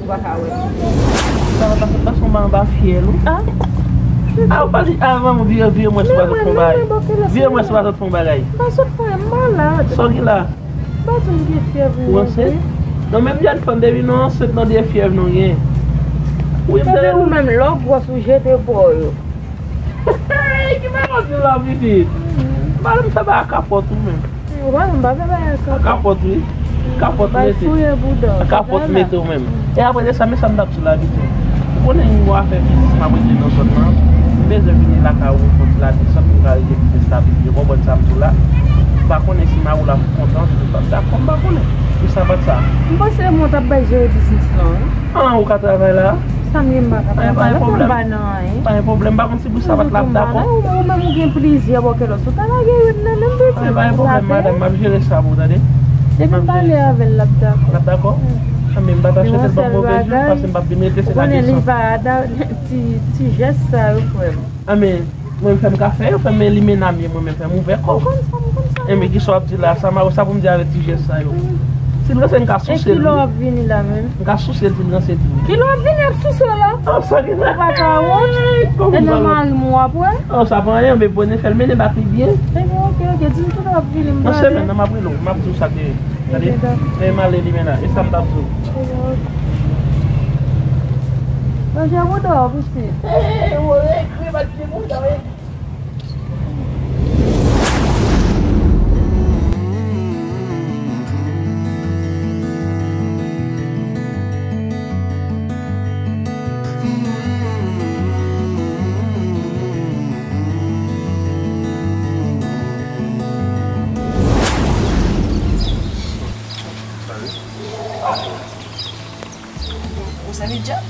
ou pa ka wè. Sa va pase, pase yon anba fyèl, wi. Ah. Ah, ou pa di, ah, manman, vire, vire mwen si w pa sot fè yon bagay. Vire mwen si w pa sot fè yon bagay. M pa sot fè, m malad. Sa w gen la? Ou pa di m gen fyèv mwen. Ou ansent? Non, men m jan fanm depi nou ansent nan de fyèv nou gen. Wi, m tande ou menm lè w gwòs ou jete bò yo. Ki bagay w di la pitit? Madanm sa ba kapòt ou menm. Ou pa, m pa fè bagay kapòt. Kapòt wi. Kapòt mete. Kapòt mete ou menm. E apre de sa, men sa m t ap di la pitit. Ou konnen yon afè biznis m ap regle nan zòn nan. M bezwen vini lakay ou fè yon ti la desann pou m ka regle biznis la pi byen. Ou konprann sa m di w la? M pa konnen si mari w la kontan, si l p ap dakò, m pa konnen. Pou sa pa t sa. M panse mwen t ap bay jere biznis lan, wi. Ah, ou ka travay la? Sa m ye m pa ka travay la, m pa nan anyen. Pa gen pwoblèm, m pa konn si pou sa pa t la ap dakò. Ou menm ou gen plizyè bòkèlòs, ou ta lage youn nan menm pitit. Pa gen pwoblèm, madanm, m ap jere sa pou ou, tande. Depi m pale avè l, l ap dakò. L ap dakò? Anben, m pa ta swete l ban m move jou, paske m p ap vin rete se la desann. Ou konnen li pa da-, ti, ti jès sa yo, frè m. Anben, mwen fè m ka fè yo, fè m elimine m ye, mwen menm fè m ouvè kò. Ou konn sa, m konn sa. Enben, kisa w ap di la? Sa m, sa pou m di avèk ti jès sa yo? Si l ranse, m ka souse l wi. E kilè w ap vini la menm? M ka souse l si l ranse tou. Kilè w ap vini ap souse w la? Ah, sa ki sa? Ou pa ka wont? E nan mari m ou ap wè? Oh, sa pa anyen, men bone fè l mennen bak li byen. Enben, oke, oke, di m kilè w ap vini, m prale. Nan semèn nan, m ap rele w, m ap di w sa k te ye. Tande? Enben, dakò. Men m ale li menm la, e sa m t ap di w. Enben, oke. Manje mouda w, pitit. Hey, ou ekri, pa di mouda w, ekri. Ou sèvi djab?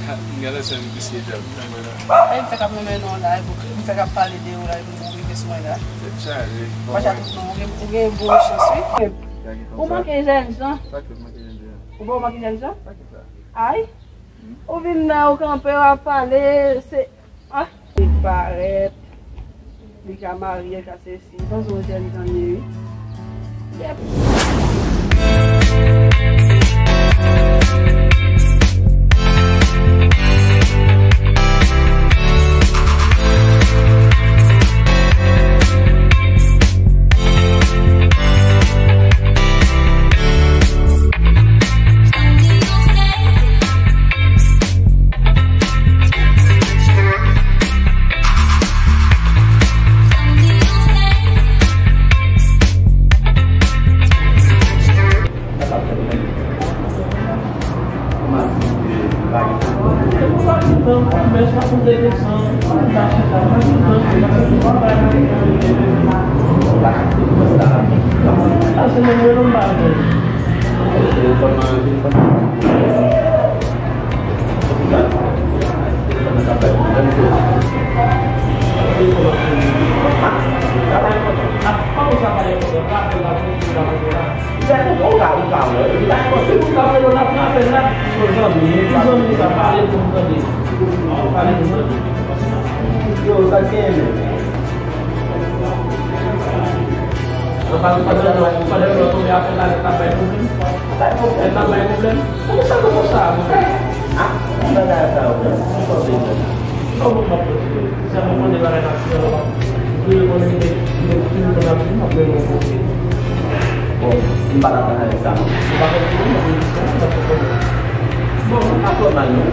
M genlè sèvi misye djab. Ay, m fèk ap renmen non la, epi m fèk ap pale de ou la, epi ou rive sou mwen la. Tèt chaje. Mache ak tout non, ou gen, ou gen bon chans, wi. Ou manke jènjan. Ou pa manke jènjan? Ay, ou vin la, ou kanpe, w ap pale, se Ah, li parèt, li ka marye, li ka sesi. Panse yon jèn zanmi, wi. Yèp. Se mwen rele m pa jwenn. Telefòn nan, telefòn nan. Telefòn nan ka bay pwoblèm tou. Telefòn nan. Ah, sa pa enpòtan. Ah, kòman sa pa enpòtan? Rapèl la, telefòn nan, rapèl la. Ou ka, ou ka wè. Ou ka enpòtan. Si moun ka fè yo, n ap rapèl la. Yo zanmi, yo zanmi, sa pale pou m tande. Pale pou m tande. Yo, sa k genyen menm? Pandan, pandan, pandan yo tonbe afè la, lè t ap bay pwoblèm. Lè t ap bay pwoblèm. Kòman sa konsa? Ah, mwen bagay sa yo, mwen, mwen panse. Kòman w ap panse? Sèlman mande bagay nan siyèl la. Ou konnen ki, ki, ki moun ap di, m ap mennen yon kote. Bon, m pa dakò avèk sa, non. Ou pa konn ki moun, mwen di sa, m pa konn. Bon, m pa twò mal, non. M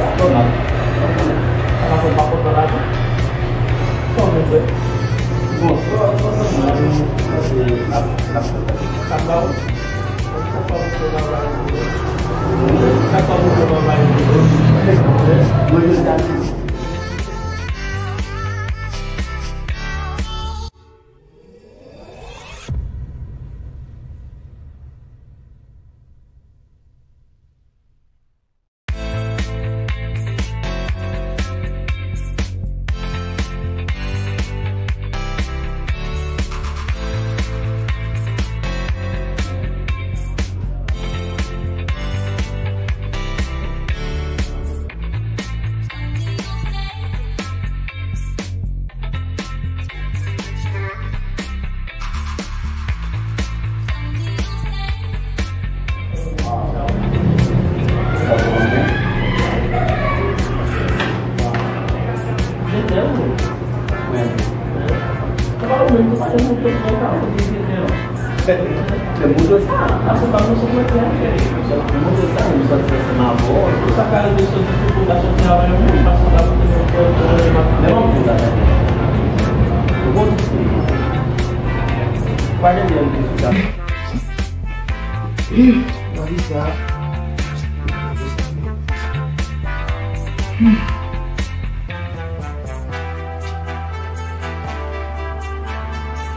pa twò mal. Sa pa fè m pa kontan lajan. Kòman w fè? Bon, fò, fò, fò, fò, fò, fò, fò, fò, fò, fò, fò, Fè m moto sa. Pase pa m sou mwen fè. Fè m moto sa, m sòti ansanm avè w. Sa ka rive sòti tou pou ta sòti avè m, paske w ta pote mwen fè yon pwoblèm. Men mwen di w la, tande. Ou konn, pa de byen m di sou sa. Lavi sa.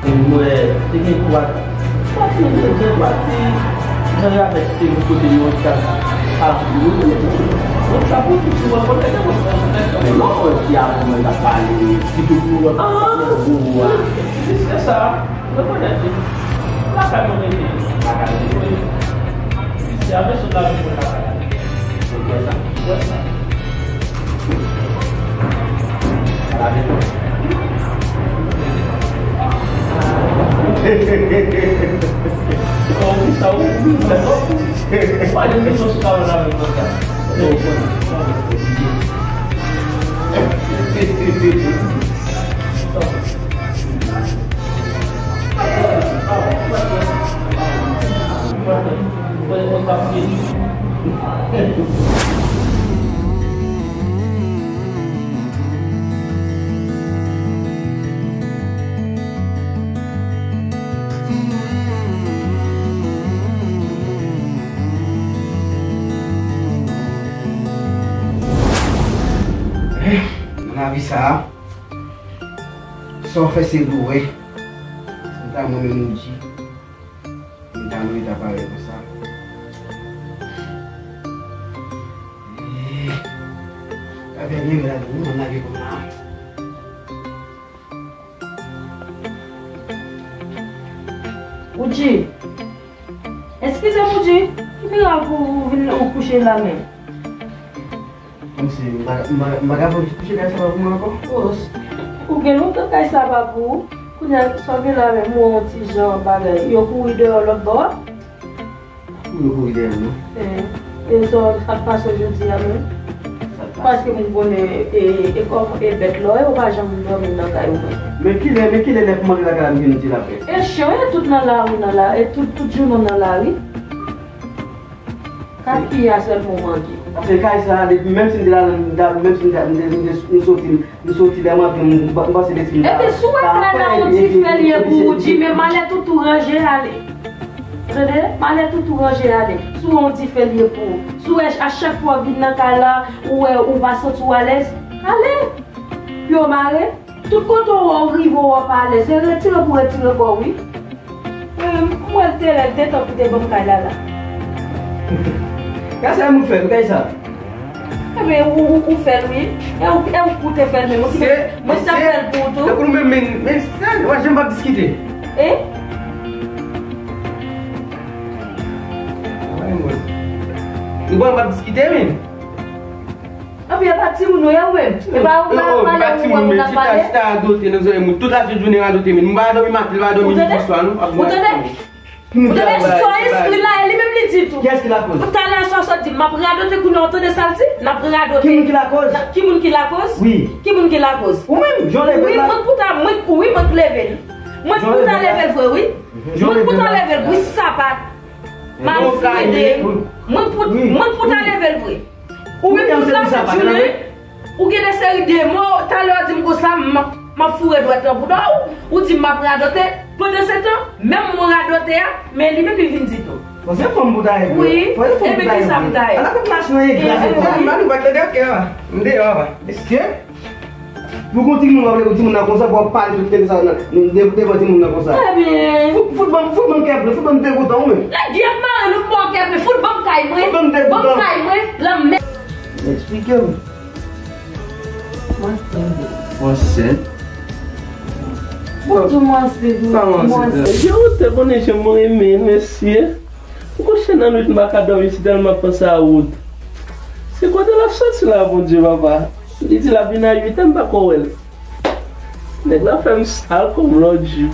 Mwen te gen kwa. Pati, gen pati. Jan y avèk te yon kote yo ta. Ala pou yo. Mwen ta pou tout mwen konnen ke mwen. Men non, mwen ti a mwen ta pale. Si tout mwen ta pale. Se sa. Rekonèt li. Lakay mwen rete. Lakay mwen rete. Wi. Misye a bezwen lavi mwen lakay la. Ou kwè sa? Ou kwè sa? Sa lavi mwen. Ou di sa, ou di sa. Ou pa di misyon sou kawon la menm konsa. Ou konnen. Nan lavi sa a, sa w fè se pou w wè. Se ta mwen menm ou di. M ta lwe ta pale konsa. Eee, afè byen rad wi, m lage kòm la. Oudji, eskize m Oudji, ki mirak ou vin ou kouche la menm? Kòmsi m pa, m pa, m pa ka fè w kouche kay sa pa pou mwen ankò? O, ou gen lontan kay sa pa pou ou. Kounye a, sa w gen la menm, ou wè yon ti jan bagay. Yo kouri deyò w lòt bò a? Pou yo kouri dèyè m, non? E, e sa w ap pase jodi a menm? Sa k pase? Paske m konnen, e, e kòm e bèt la w ye, ou pa janm dòmi nan kay ou menm. Men kilè, men kilè lè pou m antre lakay la, m gen yon ti lapè? E chen yo tout nan lari, nan la, e tout, tout jounen w nan lari. Kay ki a sèlman w manke. Paske kay sa a, depi menm si m te la, m ta, menm si m te, m te, m te, m soti, m soti dèyè mwen, m, m panse depi m ta. Epi si w wè kay la yon dife l ye pou ou, di, men malè toutou ranje ale. Tande, malè toutou ranje ale. Si w wè yon dife l ye pou ou. Si w wè a chak fwa w vin nan kay la, ou wè ou pa santi w alèz, ale. Pye w mare. Tout kote w wè w rive, w wè w pa alèz, se retire pou retire kò w, wi. Mwen menm, Te lè l te tan pou te ban m kay la la. Gade sa moun fè, gade sa. Ebyen, ou, ou, ou fè l, wi. E ou, e ou pou te fè l menm. Ou ki mwen ta fè l pou ou tou. Tankou nou menm, men, men, men, wè, jan m p ap diskite. E? Nou bon, m p ap diskite, men. Anpi, e pa timoun nou ye, ou menm. E pa ou pa pale, ou wè moun ap pale. Chita, chita radote nan zòrèy moun. Tout lajounen radote, men. M pa dòmi maten, m pa dòmi midi, swa, non. Ou tande? Ou tande? Swa enskri la, e li menm li di tou. Kiyès ki lakoz? Talè a swa sot di, m ap radote kounye a, ou tande sa l di? N ap radote. Ki moun ki lakoz? Ki moun ki lakoz? Wi. Ki moun ki lakoz? Ou menm, jan leve la. Wi, mwen pou ta, mwen, wi, mwen k leve l. Mwen pou ta leve l vre, wi. Mwen pou ta leve l, wi, sapat. Malfrede. Mwen pou, mwen pou ta leve l vre. Ou menm tout lajounen, ou gen de seri de mo, talè w di m konsa, m, m ap foure dwèt lan pou do w, ou di m m ap radote. Pandansetan, menm mo radote a, men li menm li vin di tou. Bon, se fanm pou ta ede. Wi, ebyen ki sa pou ta ede? Ala kot machin an ye gras. Mwen, mwen pa t lage kè a. M deyò a. Èske? Pou kon timoun w ap leve timoun nan konsa, pou w ap pale tout tèt sa nan, nan, devan timoun nan konsa. Ebyen. Fout, fout ban m, fout ban m kè plen, fout ban m degoutan ou menm. Nèg y ap mare nou pou kè plen, fout ban m kay mwen. Fout ban m degoutan. Ban m kay mwen, lanmè. Eksplike m. Mwen ansent. Mwen ansent. Mwen ansent. Mwen ansent. Yo, te konnen jan mwen renmen mesye. Ou kouche nan nwit, m pa ka dòmi, si tèlman panse a Wood. Se kote l ap soti la, Bondye, papa? Li di l ap vin a uit è, m pa ko wè l. Nèg la fè m sal kòm lòt jou.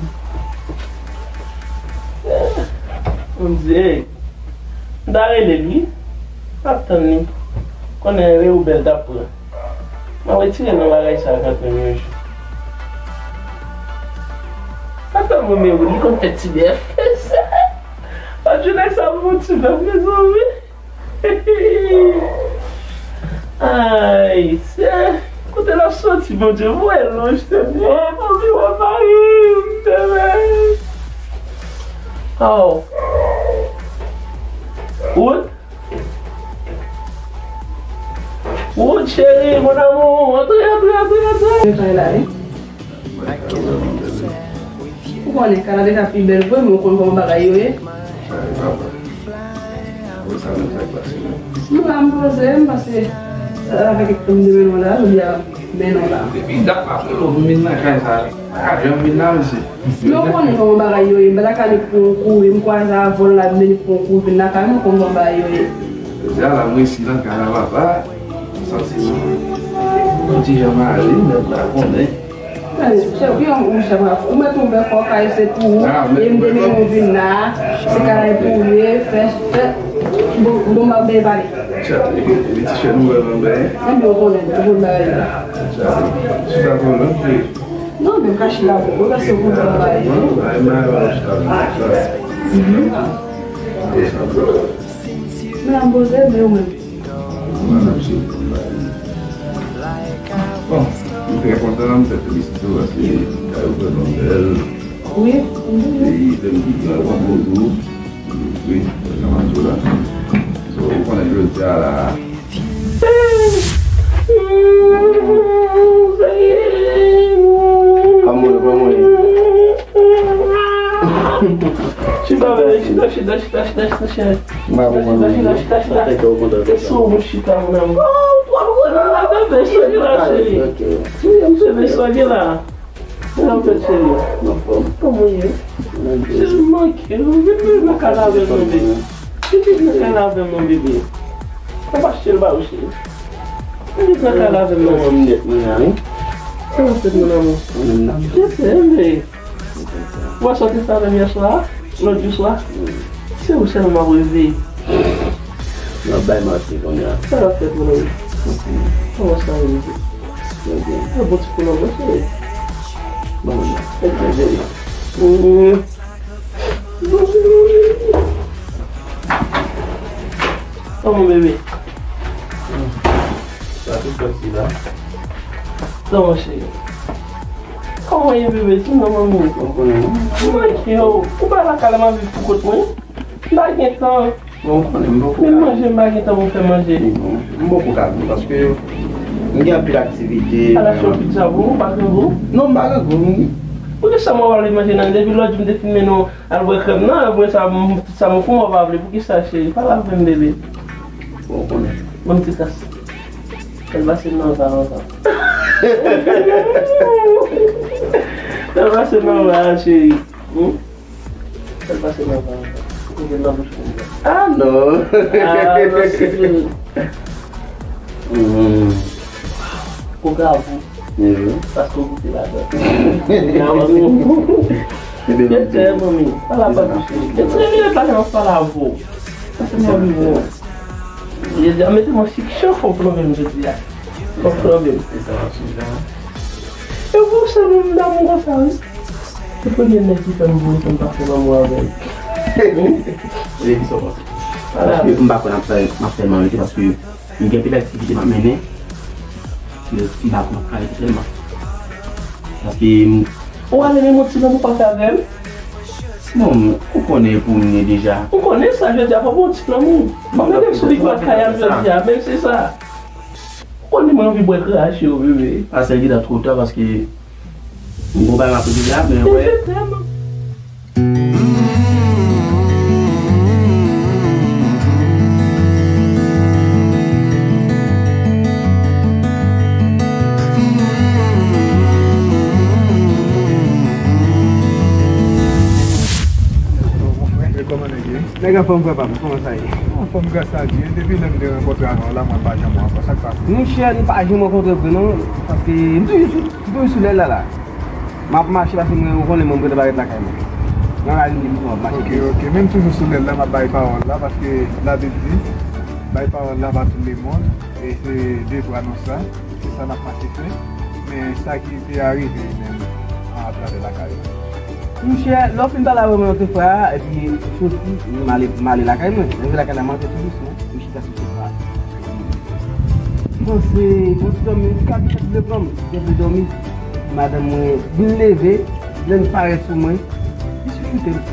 Bondye, m ta rele l, wi. M ap tann li. Konnen e Wood bèl t ap pran. M ap retire nan bagay sa kanmenm yon jou. Sa fè mwen, men wi, li konn fè ti bèf. Lòt jou nèg sa pou ti bèf, mezanmi. Ay, se kote l ap soti, Bondye, voye lonj, Senyè, pou li wè mari m, Senyè. Oh. Wood? Wood, cheri, mon amour, antre, antre, antre, antre. Mwen kay la, wi. Ou konnen, kay la deja pi bèl vre, men ou konn kòman bagay yo ye. Mwen la, m poze, m pase avèk kèk fanm de men la, jodi a, men non la. Depi dat m ap rele w pou m vin nan kay sa. Pa ka janm vin la, mesye. Men w konnen kòman bagay yo ye. M pa ta ka li pran yon kouri, m kwaze avè w la, m vin pran yon kouri, vin lakay mwen, w konn kòman bagay yo ye. Jodi a la, m resi nan kay la, papa. M santi m yon ti jan mare, nèg la konnen. Men, chè, ki yon ou chè, ou mèt ouvè kò w, kay se pou ou, e m te mennen w vin la, se kay la pou ou ye, fè, fè, bon, bon, m ap byen pale. Chè, epi, epi ti chè nouvèl mwen benyen. Mwen byen konnen, ou konn bagay la. Chè, chita pou mwen, chè. Non, men kache la pou mwen, paske ou konn sa bagay yo. Ay, mwen, mwen, chita pou mwen, chè. Mhm. Men an poze, men ou menm. Mwen menm, se pou mwen. Bon, m trè kontan, m fè felisite w, paske kay ou vrèman bèl. Wi, mhm. E lè m vin la, w ap bon tou. Wi, sa m ap di w la. So, ou konnen jodi a la. Pa mouri, pa mouri. Chita, chita, chita, chita, chita, chita, chita. Chita, chita, chita, chita, chita. E sou ou chita, mon amour. Oh, ou twò gwo nan la, bebe, souli la, cheri. Bebe, souli la. Mwen ap fè cheri. Mwen anfòm. Kòman w ye? Mwen byen. Cheri, m manke w. Vin, vin nan kay la avè m non, bebe. Vin, vin nan kay la avè m non, bebe. Papa cheri, ba ou cheri. Vin nan kay la avè m non. Mwen nèt mwen la, wi. Kòman w fè, mon amour? Mwen menm nan. Byen, byen. Ou wè sa w te fè avè m yè swa? Lòt jou swa? Se ou sèlman m ap reveye. N ap bay manti kounye a. Sa l ap fèt, mon ami? Kòman sa ye, mesye? Trè byen. Yon bon ti kou nan mwen, cheri. Bon, bon. Fè plezi. Mm. Kòman, bebe? Sa tout fèt, si la. Kòman, cheri? Kòman w ye, bebe? Di m non, manmi. Ou konnen, non? Mwen, yo, ou pa lakay la, m ap viv pou kont mwen. M pa gen tan. Bon, ou konnen, m poko ka. Menm manje, m pa gen tan pou m fè manje. M poko ka vin paske m gen anpil aktivite. Al achte yon pizza pou ou, ou pa grangou? Non, m pa grangou. Poukisa mwen pa vle manje nan depi lòt jou m te fin mennen w al bwè krèm nan, apre sa, m, tout sa mwen fè w pa vle, poukisa cheri? Pale avè m, bebe. Bon, konnen. Bon, ti kas. Fè l pase nan va, nan va. Fè l pase nan va, cheri. Hmm? Fè l pase nan va, nan va. Ou gen nan bouch mwen. Ah, non. Ah, non, si. Hmm. Koka pou. Mhm. Paske w goute ladan. Ebyen, mwen di. Pale avè m, cheri. Mete minit la, m ap pale avè w. Paske m anvi wè w. Jodi a, mete mwen sik chan fò w plonbe m jodi a. Fò w plonbe m. E sa w ap suiv la? E pou sa menm damou konsa, wi. Se premye nèg ki fè m voye pou m pa fè lanmou avè l. Ebyen, kisa w panse? Paske m pa kwè n ap fè, n ap fè l marye, paske M gen pil aktivite m ap mennen, ke m pa konn ap arete tèlman. Paske m... Ou ale menm yon ti lanmou pa fè avè m? Bon, ou konnen pou m ye deja. Ou konnen sa, jodi a, fò m yon ti lanmou. Mwen menm sou li pran kay ap jodi a, menm se sa. Ou konnen mwen anvi bwè krache yo, bebe. A, sa gentan twò ta, paske m gon bagay m ap regle la, men wè. Nèg anfòm, frè pa m, kòman sa ye? Anfòm, gras a Dye. Depi lè m te rankontre avè w la, mwen pa janm wè w ankò. Sa k pase? Monchè, nou pa janm rankontre vre non, paske m toujou sou, m toujou sou lèl la la. M ap mache paske mwen, ou konnen mwen, m gentan parèt lakay mwen. Nan lari m depi m ap mache. Ok, ok. Men m toujou sou lèl la, m ap bay pawòl la, paske Labib di, bay pawòl la ba tout lemonn, e se devwa nou sa, se sa n ap mache fè. Men sa ki te arive menm atravè lakay ou? Monchè, lè w fin pale avè mwen, yon frè a, epi m soti, m ale, m ale lakay mwen. Lè m rive lakay la, m antre tou dousman. M chita sou sofa. M panse, bon, ti dòmi, ti kabichèt vle pran m. Te vle dòmi. Madanm mwen vin leve, vle l parèt sou mwen. Li chouchoute m.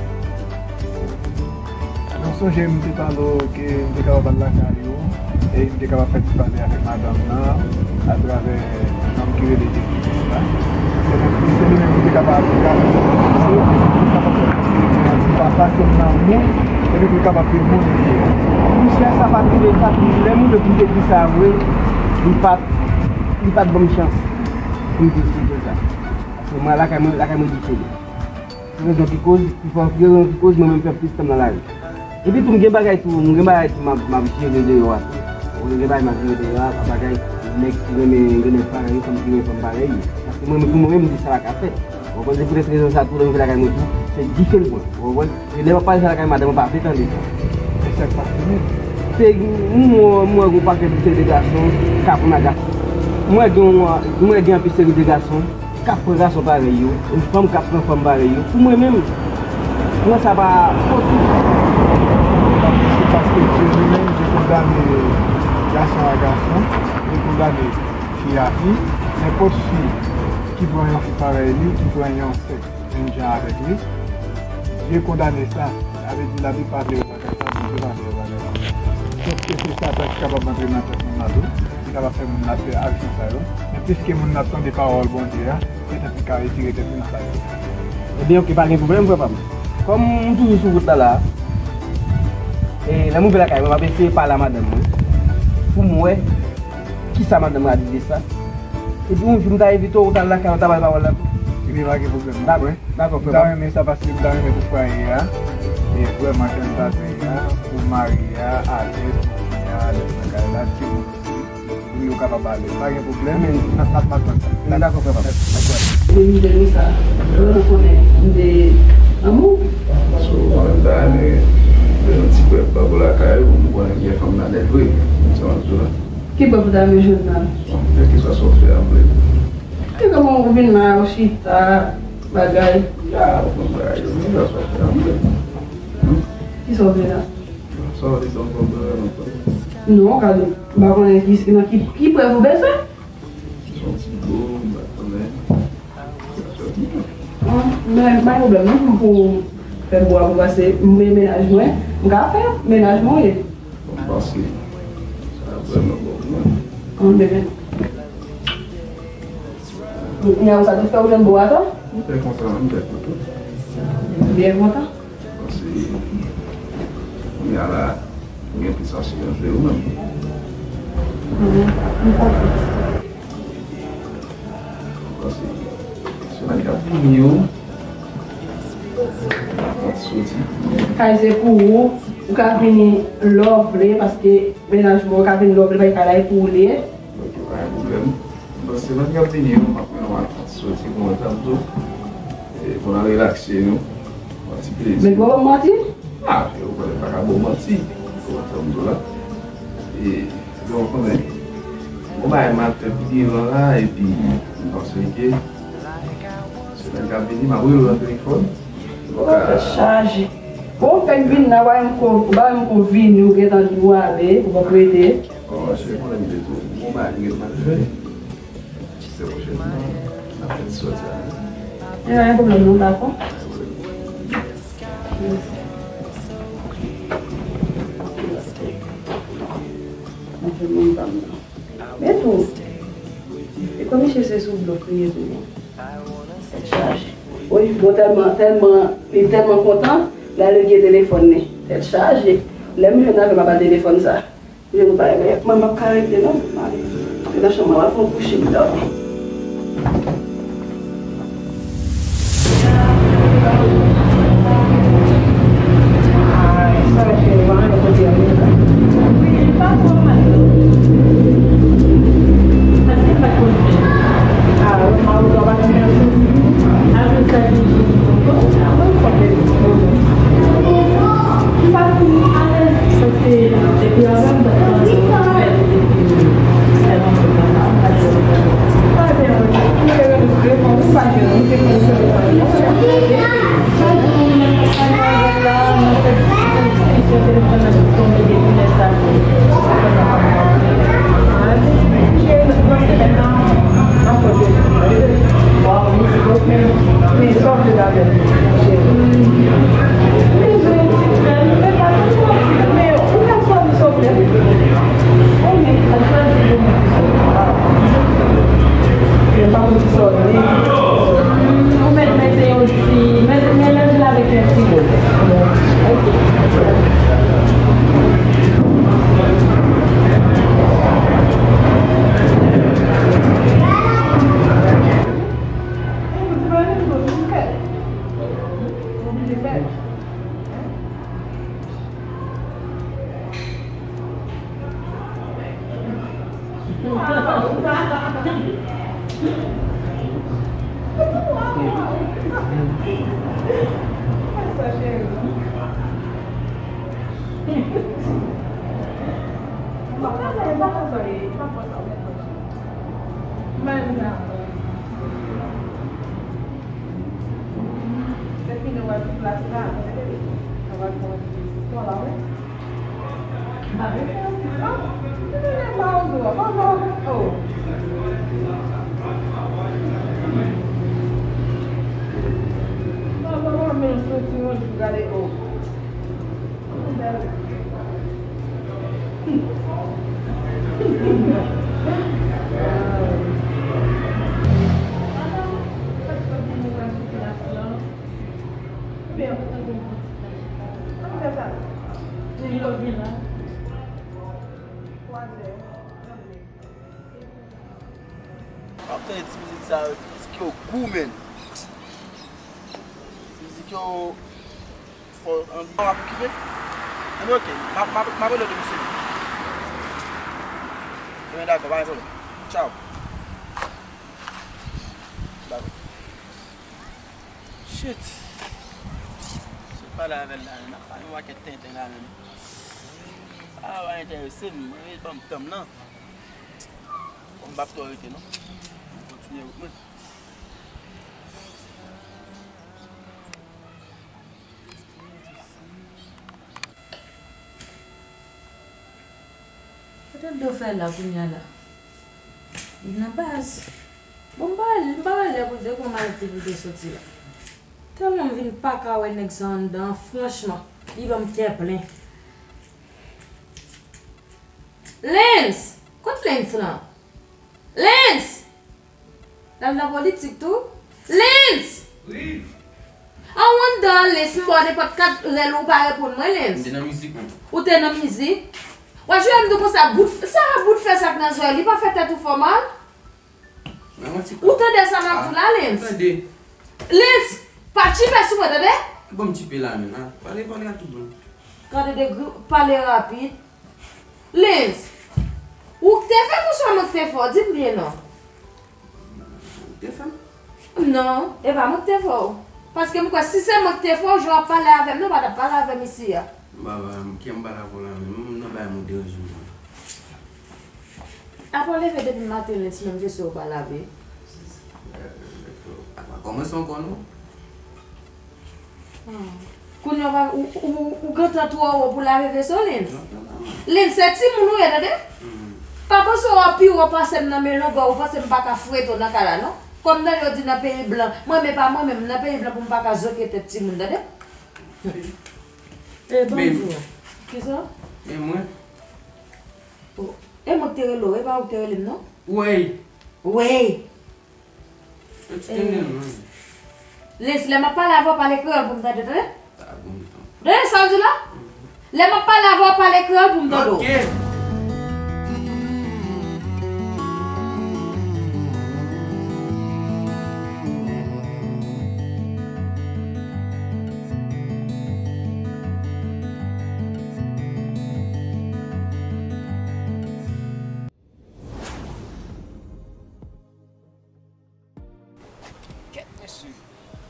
Nan sonje m te pale w ke m te kapab al lakay ou, e m te kapab fè ti pale avèk madanm nan atravè nonm ki rele Jezikris la. Se menm, se li menm ki te kapab, li kapab fè m panse li te yon ti papa, se m nan moun, epi pou l kapab vin moun li ye. Monchè, sa pa t rive, sa t, lè m rive pou m te di sa vre, li pa t, li pa t ban m chans pou m te esplike sa. Paske mwen, lakay mwen, lakay mwen diferan. Pou rezon ki koz, pou rezon ki koz, mwen menm fè plis tan m nan lari. Epi tou, m gen bagay tou, m gen bagay tou m ap, m ap jere deyò a tou. Ou gen bagay m ap jere deyò a, pa bagay nèg ki renmen, renmen parèy yo, fanm ki renmen fanm parèy yo. Paske mwen, pou mwen menm, m di sa pa ka fèt. Ou konprann? Se poutèt rezon sa tou, lè m vin lakay mwen tou, se dife l pran. Ou konprann? E lè m ap pale sa lakay madanm, mwen pa vle tande sa. E sa k pase menm? Se, m wè, m wè gon pakèt seri de gason k ap pran gason. M wè gen, m wè gen anpil seri de gason k ap pran gason parèy yo, yon fanm k ap pran fanm parèy yo. Pou mwen menm, mwen sa pa posib. Se paske Dye li menm, Dye kondane gason a gason, li kondane fi a fi. Nenpòt fi ki pran yon fi parèy li, ki pran yon sèks menm jan avèk li, Dye kondane sa. Sa vle di Labib pa vle wè bagay sa, Bondye pa vle wè bagay sa. Sòf ke se Satan ki kapab antre nan tèt moun nan tou, ki kapab fè moun nan fè aksyon sa yo. Men piske moun nan ap tande pawòl Bondye a, petèt li ka retire tèt li nan sa yo. Ebyen, oke, pa gen pwoblèm, frè pa m. Kòm m toujou sou wout la la, e lè m rive lakay mwen, m ap eseye pale a madanm mwen pou m wè kisa madanm mwen a di de sa. Epi yon jou, m ta envite w, ou ta al lakay, ou ta bay pawòl la tou. Ebyen, pa gen pwoblèm. Dakò, frè pa m. M ta renmen sa paske m ta renmen pou fwaye a, e vrèman jan l ta dwe ye a, pou mari a alèz, pou fi a alèz nan kay la, timoun osi, pou yo kapab alèz. Pa gen pwoblèm, n ap, n ap, n ap tann sa. Dakò, frè pa m. Dakò. Mwen, m te renmen sa. Mwen, m konnen m te lanmou. So, mwen, m ta renmen fè yon ti prèv pa pou lakay ou, m konnen m gen fanm nan nèt vre. Sa m ap di w la. Ki prèv ou ta renmen jwenn nan? Bon, kèlkeswa sa w fè a, m vle. E kòman ou vin la, ou chita, bagay? Ya, ou konn bagay yo, men sa w fè a, m vle. Hmm? Kisa w vle la? Sa w vle, sa w konn bagay, m ap konn. Non, gade, m pa konnen ki, nan ki, ki prèv ou bezwen? Se yon ti dlo, m pa konnen. Sa w vle. Ah, men, pa gen pwoblèm, non, pou fè bwa pou pase, m gen mennaj mwen, m ka fè mennaj mwen, wi. Bon, m panse sa vrèman bon pou mwen. Anben. Kounye a, ou sa tou fè ou jwenn bo a tou? M fè konsa menm, m fè kontan. Byen kontan? Paske kounye a la, ou gen plis asirans de ou menm. Mhm. M kontan. Paske semèn k ap vini yo, kont soti. Kay se pou ou, ou ka vini lè w vle, paske mennaj mwen ou ka vini lè w vle, paske kay la e pou ou li ye. Ok, pa gen pwoblèm. Bon, semèn k ap vini yo, m ap mennen w al kont soti, kòman sa m di w, e, pou n al relakse nou, yon ti plezi. Men ou pa ban m manti? Ah, yo konnen m pa ka ba w manti. Kòman sa m di w la? E, donk, konnen, bon, bagay m ap fè pi devan la, epi m panse ke semèn k ap vini, m ap rele w nan telefòn. Ou ka fè chaje. Bon, ou fèk vin la, ou pa menm ko, ou pa menm ko vini, ou gentan di w ale, ou poko rete. Bon, se konnen m te di w, bon, bagay m gentan fè. Se pwochènman, n ap fè ti sòti a. E pa gen pwoblèm non, dakò. Mwen fè moun pa m nan. Men tou, e kòm misye se sou blòf li ye tou non. Tèt chaje. Wi, bon, tèlman, tèlman, li tèlman kontan, l al lage telefòn li. Tèt chaje. Lè m jwenn avè m ap al telefòn sa. Jwenn ou pa renmen, mwen m ap ka rete non. M ale nan chanm mwen, m al fè yon kouche, m dòmi. Ou mèt mete yon ti, mèt, melanje l avèk yon ti gout. Lè fini w al sou plas la, w ap pran ti spò la, wi. M pa vle fè anpil, non. M vle fè pa ozo a, pa ozo a, oh. Pa ozo a, men soti yon jou, gade, oh. W ap tande ti mizik sa yo, ti mizik yo gou, menn. Ti mizik yo fò anvi w ap okipe. Anben, oke, m ap, m ap, m ap rele w depi se. Ebyen, dakò, pa gen pwoblèm. Tchaw. Dakò. Shit. Se pale avè l la, n ap pale yon pakèt tenten la menm. Sa pa enterese m, mwen, ban m tan m nan. Bon, m p ap twò rete non. M kontinye wout mwen. Pote do fè la kounye a la. Li nan baz. Bon, m pa wè, m pa wè lè pou l te pran malèt li pou l te soti la. Tèlman m vin pa ka wè nèg sa anndan an, franchman, li ban m kè plen. Lens! Kot Lens lan? Lens! L al nan politik tou. Lens! Wi. An w anndan, Lens, m ba w nenpòt kat rèl ou pa reponn mwen, Lens. M te nan mizik, wi. Ou te nan mizik? W ap jwe m di w konsa, bout, sa bout fè sa k nan zòrèy, li pa fè tèt ou fè w mal? Ou tande sa m ap di w la, Lens? Tande. Lens, pa tchipe sou mwen, tande? Bon, m tchipe la menm, a. Pale, pale a tout bon. Gade de gri, pale rapid. Lens, ou k te fè m oswa mwen k te fè w? Di m byen non. Ou te fè m? Non, e pa mwen k te fè w. Paske m kwè si se mwen k te fè w, jan w ap pale avè m nan, ou pa t ap pale avè m isi a. M pa, m, kè m pa dakò la menm. M nan bay moun deranje m. Apa w leve depi maten, Lens, menm veso w pa lave? Apa kòmanse ankò non. Kounye a ou, ou, ou gentan twò wo pou lave veso, Lens. Lens, se timoun ou ye, tande? Pa panse w pi wo pase m nan men longè, ou panse m pa ka fwete w nan kay la, non? Kòm tande yo di nan peyi blan, mwen menm pa mwen menm, nan peyi blan pou m pa ka zoke tèt timoun, tande? E, ban m di w. Kisa? Men mwen. E mwen k te rele w, e pa ou k te rele m, non? Wey. Wey. Lens, lè m ap pale avè w, pale kreyòl pou m tande, tande? Tande sa w di la? Lè m ap pale avè w, pale kreyòl pou m tande w. Kèt mesye,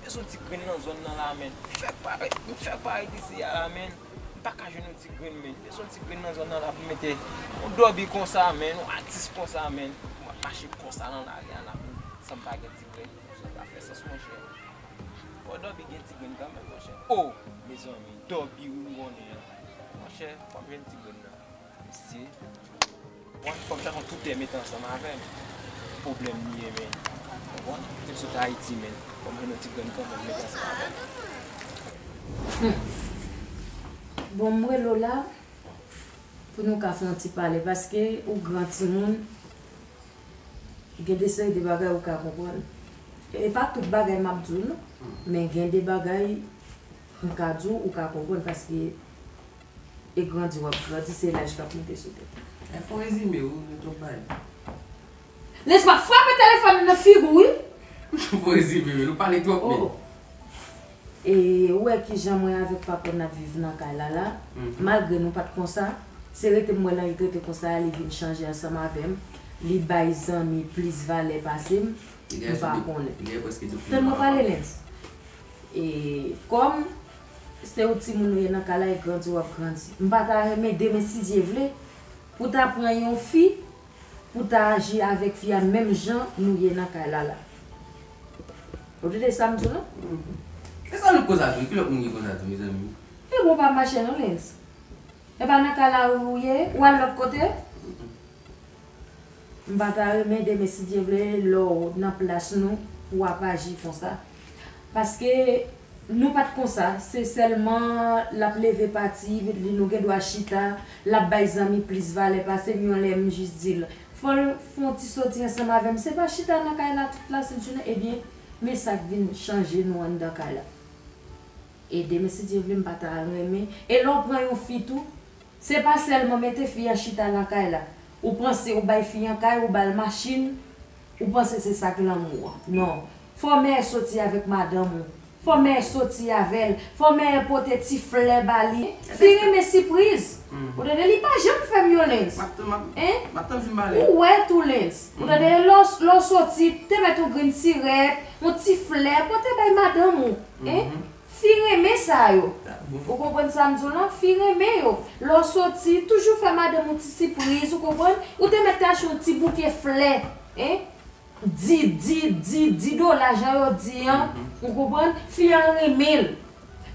bezwen ti grenn nan zòn nan la, menn. M fè parèt, m fè parèt isi a la, menn. M pa ka jwenn yon ti grenn, menn. Bezwen ti grenn nan zòn nan la pou mete yon dòbi konsa, menn, yon atis konsa, menn. Pou m ap mache konsa nan lari a la, menn, san m pa gen ti grenn. Sa pa fè sans, monchè. Fò dòbi gen ti grenn kanmenm, monchè. O, mezanmi, dòbi wi m konnen an. Monchè, fò m jwenn ti grenn nan. Mesye. Bon, fò m chache yon toutè mete ansanm avè m. Pwoblèm li ye, men. Konprann? Te m sot Ayiti, men. Fò m jwenn yon ti grenn kanmenm mete ansanm avè m. Bon, m rele w la pou nou ka fè yon ti pale, paske ou gran timoun, gen de seri de bagay ou ka konprann. E pa tout bagay m ap di w, non. Men gen de bagay m ka di w, ou ka konprann, paske e grandi w ap grandi, se laj k ap monte sou tèt ou. E fè w rezime, wi, nou twòp bay. Lens, m ap frape telefòn nan nan figi w, wi. Fè w rezime, wi, nou pale twòp, men. E ou wè kijan mwen avèk papa n ap viv nan kay la la. Malgre nou pa t konsa, se rete m wè l rete konsa a, li vin chanje ansanm avè m. Li bay zanmi plis valè pase m. M pa konnen. Tann mwen pale, Lens. E kòm se yon timoun ou ye nan kay la, e grandi w ap grandi. M pa ta renmen demen, si Dye vle, pou ta pran yon fi, pou ta aji avèk fi a menm jan nou ye nan kay la la. Ou tande sa m di w lan? E sa nou konsa tou? Ki lòt moun ki konsa tou, mezanmi? E bon, pa mache non, Lens. E pa nan kay la ou ye? Ou al lòt kote? M pa ta renmen demen, si Dye vle, lè w nan plas nou, pou w ap aji konsa. Paske nou pa t konsa, se sèlman l ap leve pati, li nou gen dwa chita, l ap bay zanmi plis valè pase m, yon lè m jis di l, fò l fè yon ti soti ansanm avè m, se pa chita nan kay la tout lasentsounen, ebyen, men sa k vin chanje nou anndan kay la. E demen, si Dye vle, m pa ta renmen. E lè w pran yon fi tou, se pa sèlman mete fi an chita nan kay la. Ou panse ou bay fi an kay, ou ba l machin, ou panse se sa k lanmou an. Non. Fò mèyè soti avèk madanm ou. Fò mèyè soti avè l. Fò mèyè pote ti flè ba li. Fi renmen sipriz. Ou tande, li pa janm fè m yon Lens. Hein? Ou wè tou Lens. Ou tande, lè w, lè w soti, te mèt yon grenn sirèt, yon ti flè, pote bay madanm ou. Hein? Fi renmen sa yo. Ou konprann sa m di w lan? Fi renmen yo. Lè w soti, toujou fè madanm ou ti sipriz, ou konprann? Ou te mèt te achte yon ti bouke flè, hein? Di, di, di, di dola, jan yo di an, ou konprann? Fi an renmen l.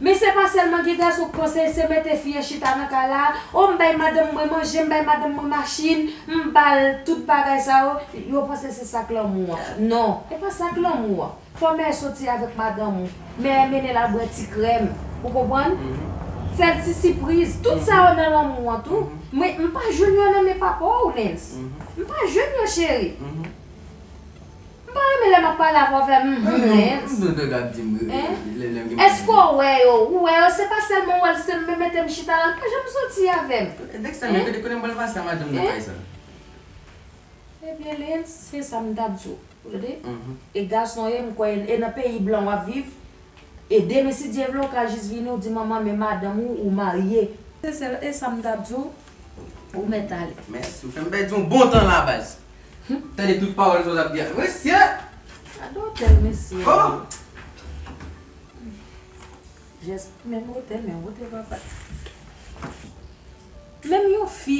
Men se pa sèlman gen gason k panse se mete fi an chita nan kay la, o m bay madanm mwen manje, m bay madanm mwen machin, m ba l tout bagay sa yo, yo panse se sa k lanmou an. Non, e pa sa k lanmou an. Fò mèyè soti avèk madanm ou. Mèyè mennen l al bwè ti krèm. Ou konprann? Fè l ti sipriz. Tout sa yo nan lanmou an tou. Men m pa jwenn yo nan men papa w, Lens. M pa jwenn yo, cheri. M M pa renmen lè m ap pale avè w, fè m, hmm, Lens. M doute w ap di m, lè, lè m gen. Èske w wè yo? Ou wè yo, se pa sèlman w wè l, se m menm mete m chita la, l pa janm soti avè m. Dèk sa mete de konnen m pral pase a madanm nan kay sa. Ebyen, Lens, se sa m t ap di w. Ou tande? E gason ye, m kwè, e nan peyi blan w ap viv. E demen, si Dye vle, w ka jis vini, w di manman, men madanm ou, ou marye. Se sèl, e sa m t ap di w, ou mèt ale. Mèsi, ou fè m pèdi yon bon tan la, baz. Tande tout pawòl sa w t ap di a. Mesye! Gade otèl, mesye. Oh! Jès, men otèl, men otèl, papa. Menm yon fi,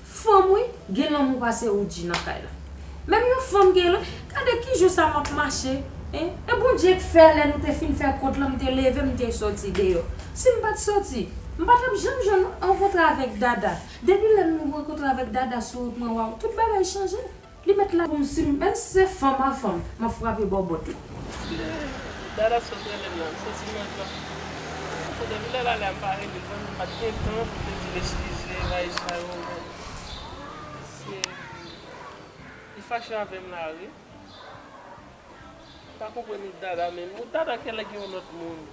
fanm wi, gen lanmou pase Oudji nan kay la. Menm yon fanm gen lanmou. Gade ki jou sa m ap mache, en? E Bondye k fè lè nou te fin fè kont lan, m te leve, m te soti deyò. Si m pa t soti, m pa t ap janm jwenn rankontre avèk Dada. Depi lè m rankontre avèk Dada sou wout mwen, waw, tout bagay chanje. Li mèt la pou m, si m, menm si se fanm a fanm, m ap frape bò bòt la. Dada sot rele m nan, m santi m nan jan. Depi lè l ale a, m pa rele l, m pa t gen tan pou te di l eskize, bagay sa yo. Se, li fache avè m la, wi. M pa konprann Dada menm. Dada genlè gen yon lòt moun.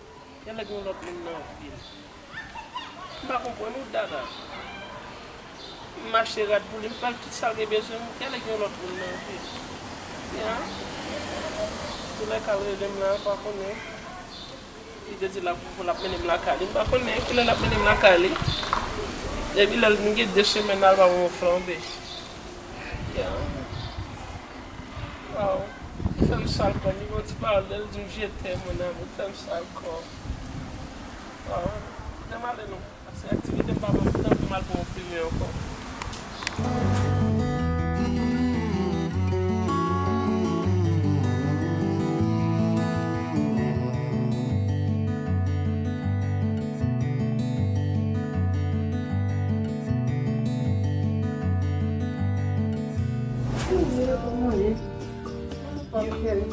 Genlè gen yon lòt moun nan vi l. M pa konprann ou, Dada. M achte rad pou li, m ba l tout sa l gen bezwen, genlè gen yon lòt moun nan vi l. Ya. Toulèka l rele m la, m pa konnen. Li te di l ap, l ap mennen m lakay li. M pa konnen kilè l ap mennen m lakay li. Depi lè l, m gen de semèn la, l pa ban mwen flanbe. Ya. Waw. Li fè m sal kò. Li gen yon ti pawòl, lè l di m je t'aime, mon amour, li fè m sal kò. Waw. Kite m ale non. Paske aktivite m pa ban m tan pou m al pran yon plimen ankò. Mwen pa cheri.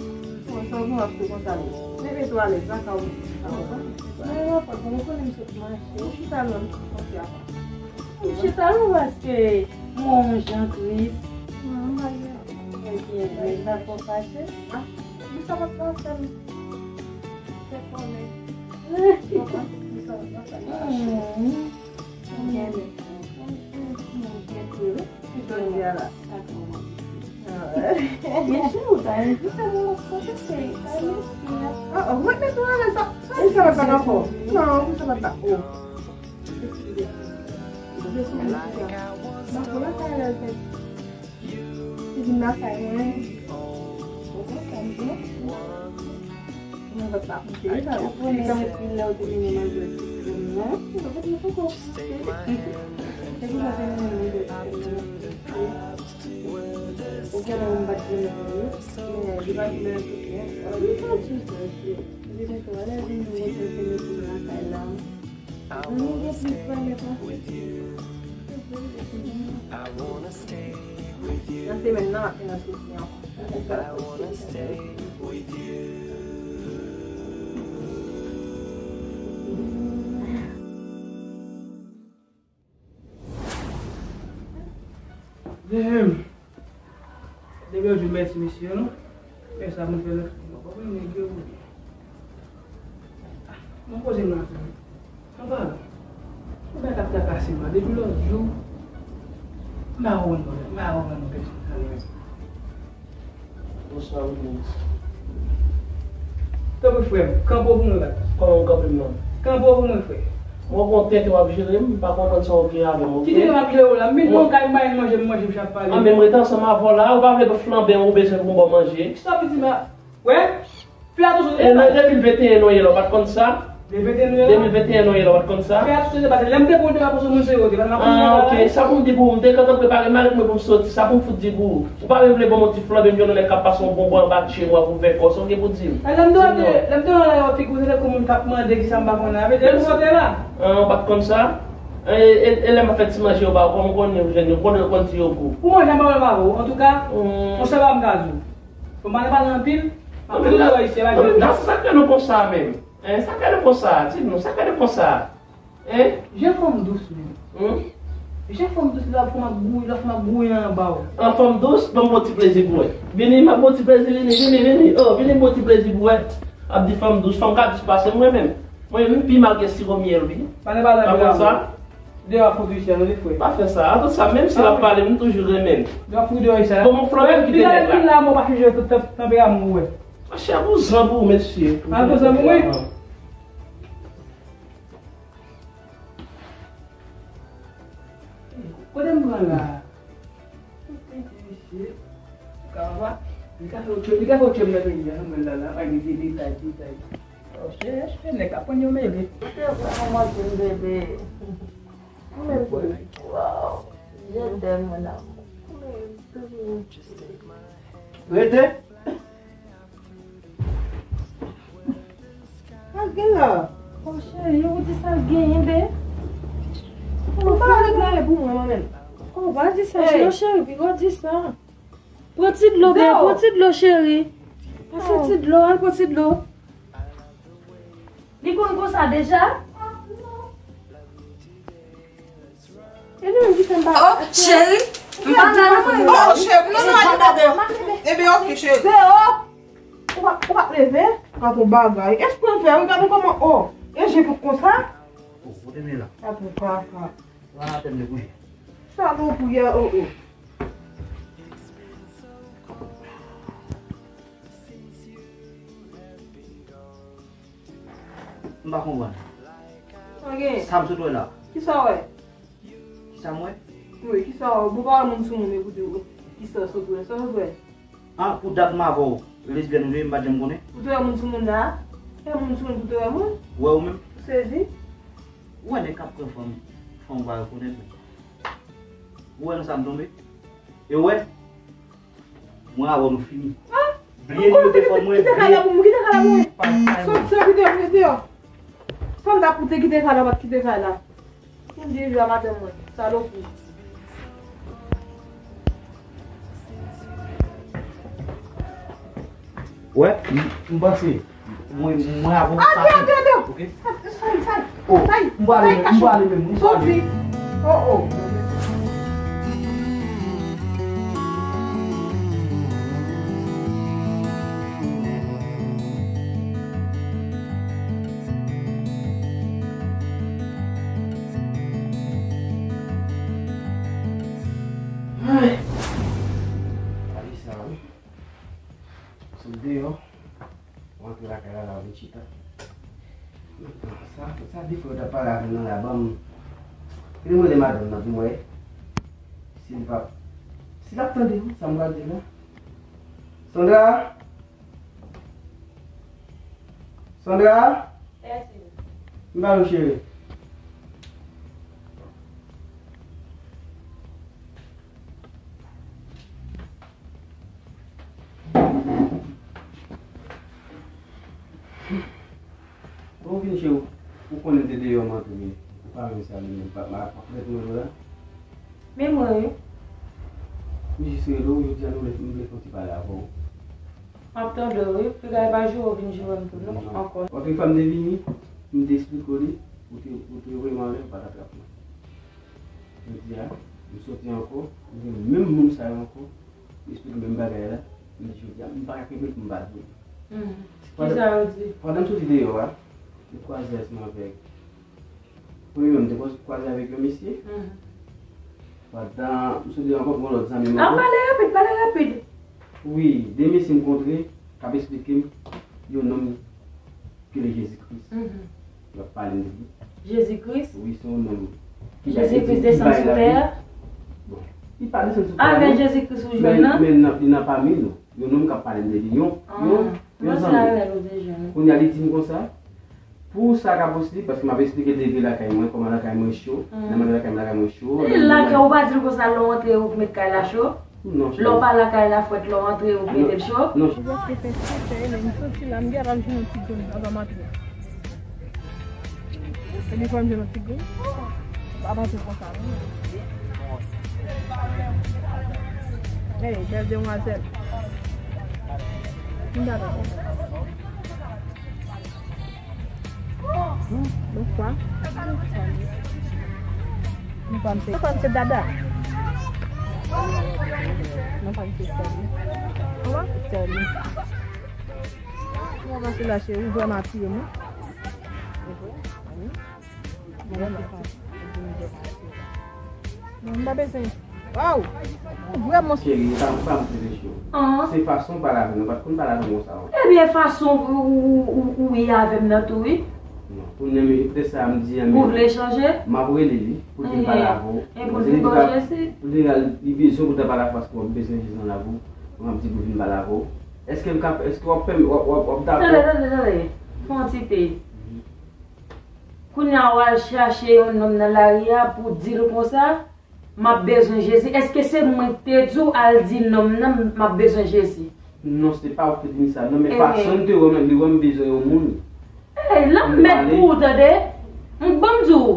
Bon, sa w ap fè konsa menm? Leve tou alèz la, sa w, sa w pa. Mwen pa, bon, ou konnen m sot mache. Ou chita non, m konfya. M chita non paske mwen yon jan tris. Non, m pa gen. Ebyen, lè sa fò fache. Ah, m sa pa t ka fè m. Fè konnen. Ou konprann? M sa pa t ka fè m. Mwen gen men. Mwen gen tris. Jodi a la. Mesye, ou ta envite mwen nan kote se, ta envite. Ah, oh, mwen te tou alèz sa. Sa, sa va pa nan fò. Non, sa va pa. Oh. Mwen pou la ta alèz. Ti vin nan kay mwen. Ou konprann, non? Mwen pa t ap koute sa. Ou konnen depi lè w te mennen manzè ti frè m nan, ou pa t nan poko. Depi lè w te mennen manzè ti frè m nan, ou konnen mwen pa t renmen li, men li pa t vle koute. Li pa t sou sa, li te konn ale vin mwen te mete m lakay la. Mwen gen plis valè pase. Nan semèn nan, m ap vin nan soti ankò. Damn. Depi yon jou mèsi mesye non. Men sa moun fè nan fi mwen. Konprann nèg yo. Mwen poze m la. Anba la. Yon bagay k ap trakase m la depi lòt jou. M pa konprann non, m pa konprann non, pèsonn sa li menm. Bonswa, Wilens. Tanpri, frè m, kanpe w pou mwen, bat. Kòman m kanpe m nan? Kanpe w pou mwen, frè. Mwen konnen w ap jere m, m pa konprann sa w gen avè m, oke? Ki kote m ap jere w la? M vin nan kay, m pa jwenn manje, m manje, m ap pale. An, men m ret ansanm avè w la, ou pa vle flanbe, ou bezwen pou m ba w manje? Kisa w ap di m la? Wè? Fè atansyon. E nan de mil venteyen nou ye la, ou pa t konn sa? De mil venteyen nou ye la, ou pa t konn sa? Fè atansyon, se pa se lè m te konn te pa konn se moun serye, te pa nan. Ah, ok. Sa pou m di pou ou, m te gentan prepare malèt mwen pou m soti, sa pou m fout di pou ou? Ou pa menm vle ban m yon ti flanbe, m jwenn yon nèg k ap pase yon bonbon anba tche m, w ap ouvè kò, sa w gen pou di m? Lè m te, lè m te nan la, yo figi w, se tankou moun k ap mande kisa m pa konn la, vle di lè m soti la. Ah, ou pa t konn sa? E, e, e lè m ap fè ti manje yo ba ou, kòman w konnen ou jwenn yo, konnen ou konn di yo pou ou? Pou manje, m pa konn ba ou, antouka, yon sèl bagay m ka di w. Bon, m pa nan pale anpil. M ap vin nan isi, e pa jwenn. Sa k fè nou konsa menm? Hein, sa k fè nou konsa? Di nou, sa k fè nou konsa? Hein? Jan fanm dous menm. Hmm? Jan fanm dous la, fanm ap gouye, la fanm ap gouye anba w. An fanm dous, ban m bon ti plezi pou wè. Vini, m ap bon ti plezi, vini, vini, vini. Oh, vini bon ti plezi pou wè. Ap di fanm dous, fanm ka dous pase mwen menm. Mwen menm, m pi mal ke siwo myèl, wi. Pa konn sa? Deyò a fout wi chè, non, li fre. Pa fè sa. Atò sa, menm si l ap pale, m toujou renmen l. Deyò a fout deyò wi chè. Bon, mon frè menm kite nèg la. Pi la, mwen pa chanje tout tanperaman ou wè. Monchè, vouzan pou ou, mesye. A, vouzan pou mwen? Kote m pran la? Kote misye? Kava? Li ka fè otyo, li ka fè otyo nan peyi a, mwen la la, pa gen detay, detay. Monchè, monchè, nèg ap pran yo mele. Monchè, pran manzè m bebe. Mwen pou, waw. Je t'aime, mon amour. Rete. Sa l gen la? Oh, cheri, ou di sa l genyen, be. Ou pa reklame pou mwen, mwen menm. Oh, pa di sa, non, cheri, piga w di sa. Pran ti dlo, be, pran ti dlo, cheri. Pase ti dlo, al pran ti dlo. Li konn konsa deja? E li menm ki fè m pa. Oh, cheri, m pa la non, mwen. Oh, cheri, non, non, pa di bebe. Ebyen, ok, cheri. Deyò. Ou pa, ou pa leve? Gad yon bagay. Espre fè, wi, gade kòman, oh. E je tout konsa? Oh, kote m ye la? Gad yon kaka. Wa tèm de kouri. Salopri a, oh, oh. M pa konprann. Sa gen? Sa m sot wè la. Kisa w wè? Kisa m wè? Wi, kisa w wè? Bon, pa wè moun sou moun, epi w di w, kisa w sot wè? Sa w sot wè? Ah, pou dat m avè w, lesbyèn ou ye, m pa t janm konnen. Ou te wè moun sou moun la? E moun sou moun pou te wè moun? Wè ou menm? Ou sezi? Ou wè nèg k ap pran fanm, fanm ou pa rekonèt menm. Ou wè nan sa m tonbe? E ou wè? Mwen avè w nou fini. Ah! Bliye nimewo telefòn mwen, kite kay la pou mwen, kite kay la pou mwen. Sot, sot, kite, kite deyò. Fanm ta koute kite kay la, pa t kite kay la. Pou m di a madanm mwen, salopri. Wè, m, m panse. Mwen, mwen avè w sa. Atè, atè, atè. Ok? Say, say, oh, say, m pral say, ale, m pral ale menm, m pral ale. Soti. Oh, oh. Ay. Gade sa, wi. Sot deyò. Mwen antre lakay la, la vin chita. Sa, sa de fwa yo t ap pale avè m nan la, ban m. Kite m rele madanm nan pou m wè si l p ap, si l ap tande wi, sa m pral di la. Sandra? Sandra? M ba nou cheri. Bon, ou vin cheri, ou konnen te deyò m antre, ou pa menm salye m, pa, pa, pa fè tou la. Men mwen, wi. M jis rele w, jodi a nou vle, m vle fè yon ti pale avè w. M ap tande w, wi. Piga e pa jwe w vin jwe m tou, non, ankò. Anpil fwa m te vini, m te esplike w li, ou te, ou te voye m anlè, ou pa t ap trap mwen. Jodi a, m soti ankò, m gen menm moun sa yo ankò, m esplike menm bagay la, m di jodi a, m pa ka kenbe l pou m pa di w. Kisa yo di? Pandan m soti deyò a, m kwaze ansanm avèk, premye m te kwaze avèk yon mesye. Pandan m soti deyò ankò, m gen lòt zanmi m ankò. Pale rapid, pale rapid. Wi, de mesye m kontre, k ap esplike m yon nonm ki rele Jezi Kris. Yo ap pale m de li. Jezi Kris? Wi, se yon nonm ki bay, Jezi Kris desann sou tè a? Bon, li pa desann sou tè a, non. Avè Jezi Kris ou jwenn nan? Men, men nan, li nan pami nou. Yon nonm k ap pale m de li. Yon, yon, yon zanmi. Kounye a, li di m konsa, pou sa ka posib, paske m ap esplike depi lakay mwen, kòman lakay mwen cho, nan mande lakay mwen, lakay mwen cho. Li lakay ou pa di l konsa, lè w antre ou met kay la cho? Non, cheri. Lè w pa lakay la frèt, lè w antre ou mete l cho? Non, cheri. Prèske fè sèt è, men m soti la, m gentan ap jwenn yon ti goun anvan m antre. Epi fò m jwenn yon ti goun. M p ap antre konsa, non. Hey, bèl demwazèl. M dakò. Bonswa. Non pa m se, non pa m se Dada. Non pa m se Sterling. Kòman? Sterling. Mwen pase la cheri, ou vrèman atiye m wi. Ou vrèman atiye m. Mwen pa bezwen. Waw! Ou vrèman. Cheri, pa, pa m se mesye. Se fason w pale avè m, ou pa t konn pale avè m konsa. Ebyen, fason ou, ou, ou, ou ye avè m nan tou wi. Non, pou nèm, de sa m di an. Ou vle chanje? M ap rele li pou l vin pale avè w. E pou l vin ba w Jezi? Pou l vin, li bezwen pou l ta pale avè w paske w ap bezwen Jezi nan lavi w. M ap di pou l vin pale avè w. Èske m ka, èske w ap pèmèt, w ap, w ap, w ap dakò? Tande, tande, tande. Fè yon ti pe. Kounye a w al chache yon nonm nan lari a pou di l konsa, m ap bezwen Jezi. Èske se mwen k te di w al di nonm nan m ap bezwen Jezi? Non, se pa ou k te di m sa. Non, men fason l te wè m, li wè m bezwen yon moun. Ey, lanmèd pou ou, tande. M, ban m di w,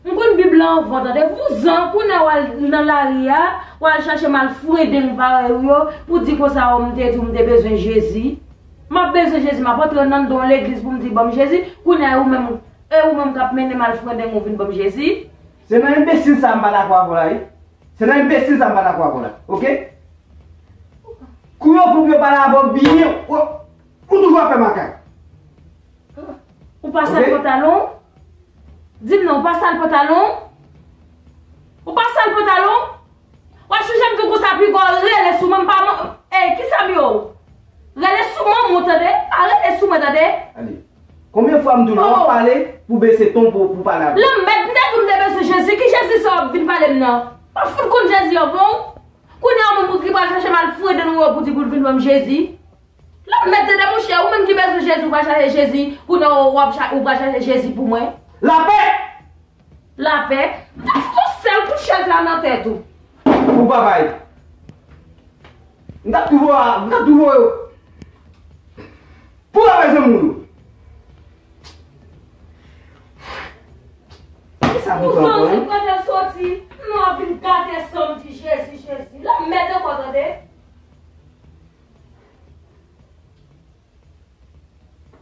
m konn Bib la anvan, tande. Vouzan, kounye a w al nan lari a, w al chache malfredeng parèy ou yo, pou di konsa, o, m te di w m te bezwen Jezi. M ap bezwen Jezi, m ap antre nan yon legliz pou m di ban m Jezi. Kounye a, ou menm, e ou menm k ap mennen malfredeng ou vin ban m Jezi. Se nan enbesil sa a m pa dakò avè w la, wi. Se nan enbesil sa a m pa dakò avè w la, oke? Kou yo pou yo pale avè w byen, ou, ou toujou ap fè makak. Ou pa sal pantalon? Di m non, ou pa sal pantalon? Ou pa sal pantalon? W ap chanje m tou konsa, piga w rele sou mwen, m pa man-, ey, kisa m yo? Rele sou manman w, tande? Pa rele sou mwen, tande? Ale. Konbyen fwa m di w non, w ap pale pou bese ton pou, pou pale avè m? Lanmèd, m te di w m te bezwen Jezi. Ki Jezi sa w ap vin pale m nan? W ap fout konn Jezi anvan w. Kounye a w menm pou ki pral chache malfredeng ou yo pou di pou l vin ban m Jezi. Lanmèd, tande monchè, ou menm ki bezwen Jezi, ou pral chache Jezi. Kounye a w ap cha-, ou pral chache Jezi pou mwen. Lapè! Lapè? M t ap fout sèl kout chèz la nan tèt ou. Pou papay. M t ap touvo a, m t ap touvo yo. Pou lapè zanmi w. Kisa pou fè ankò, hein? Ou santi kote l soti? Nou ap vin gate san m di Jezi, Jezi. Lanmèd ankò, tande.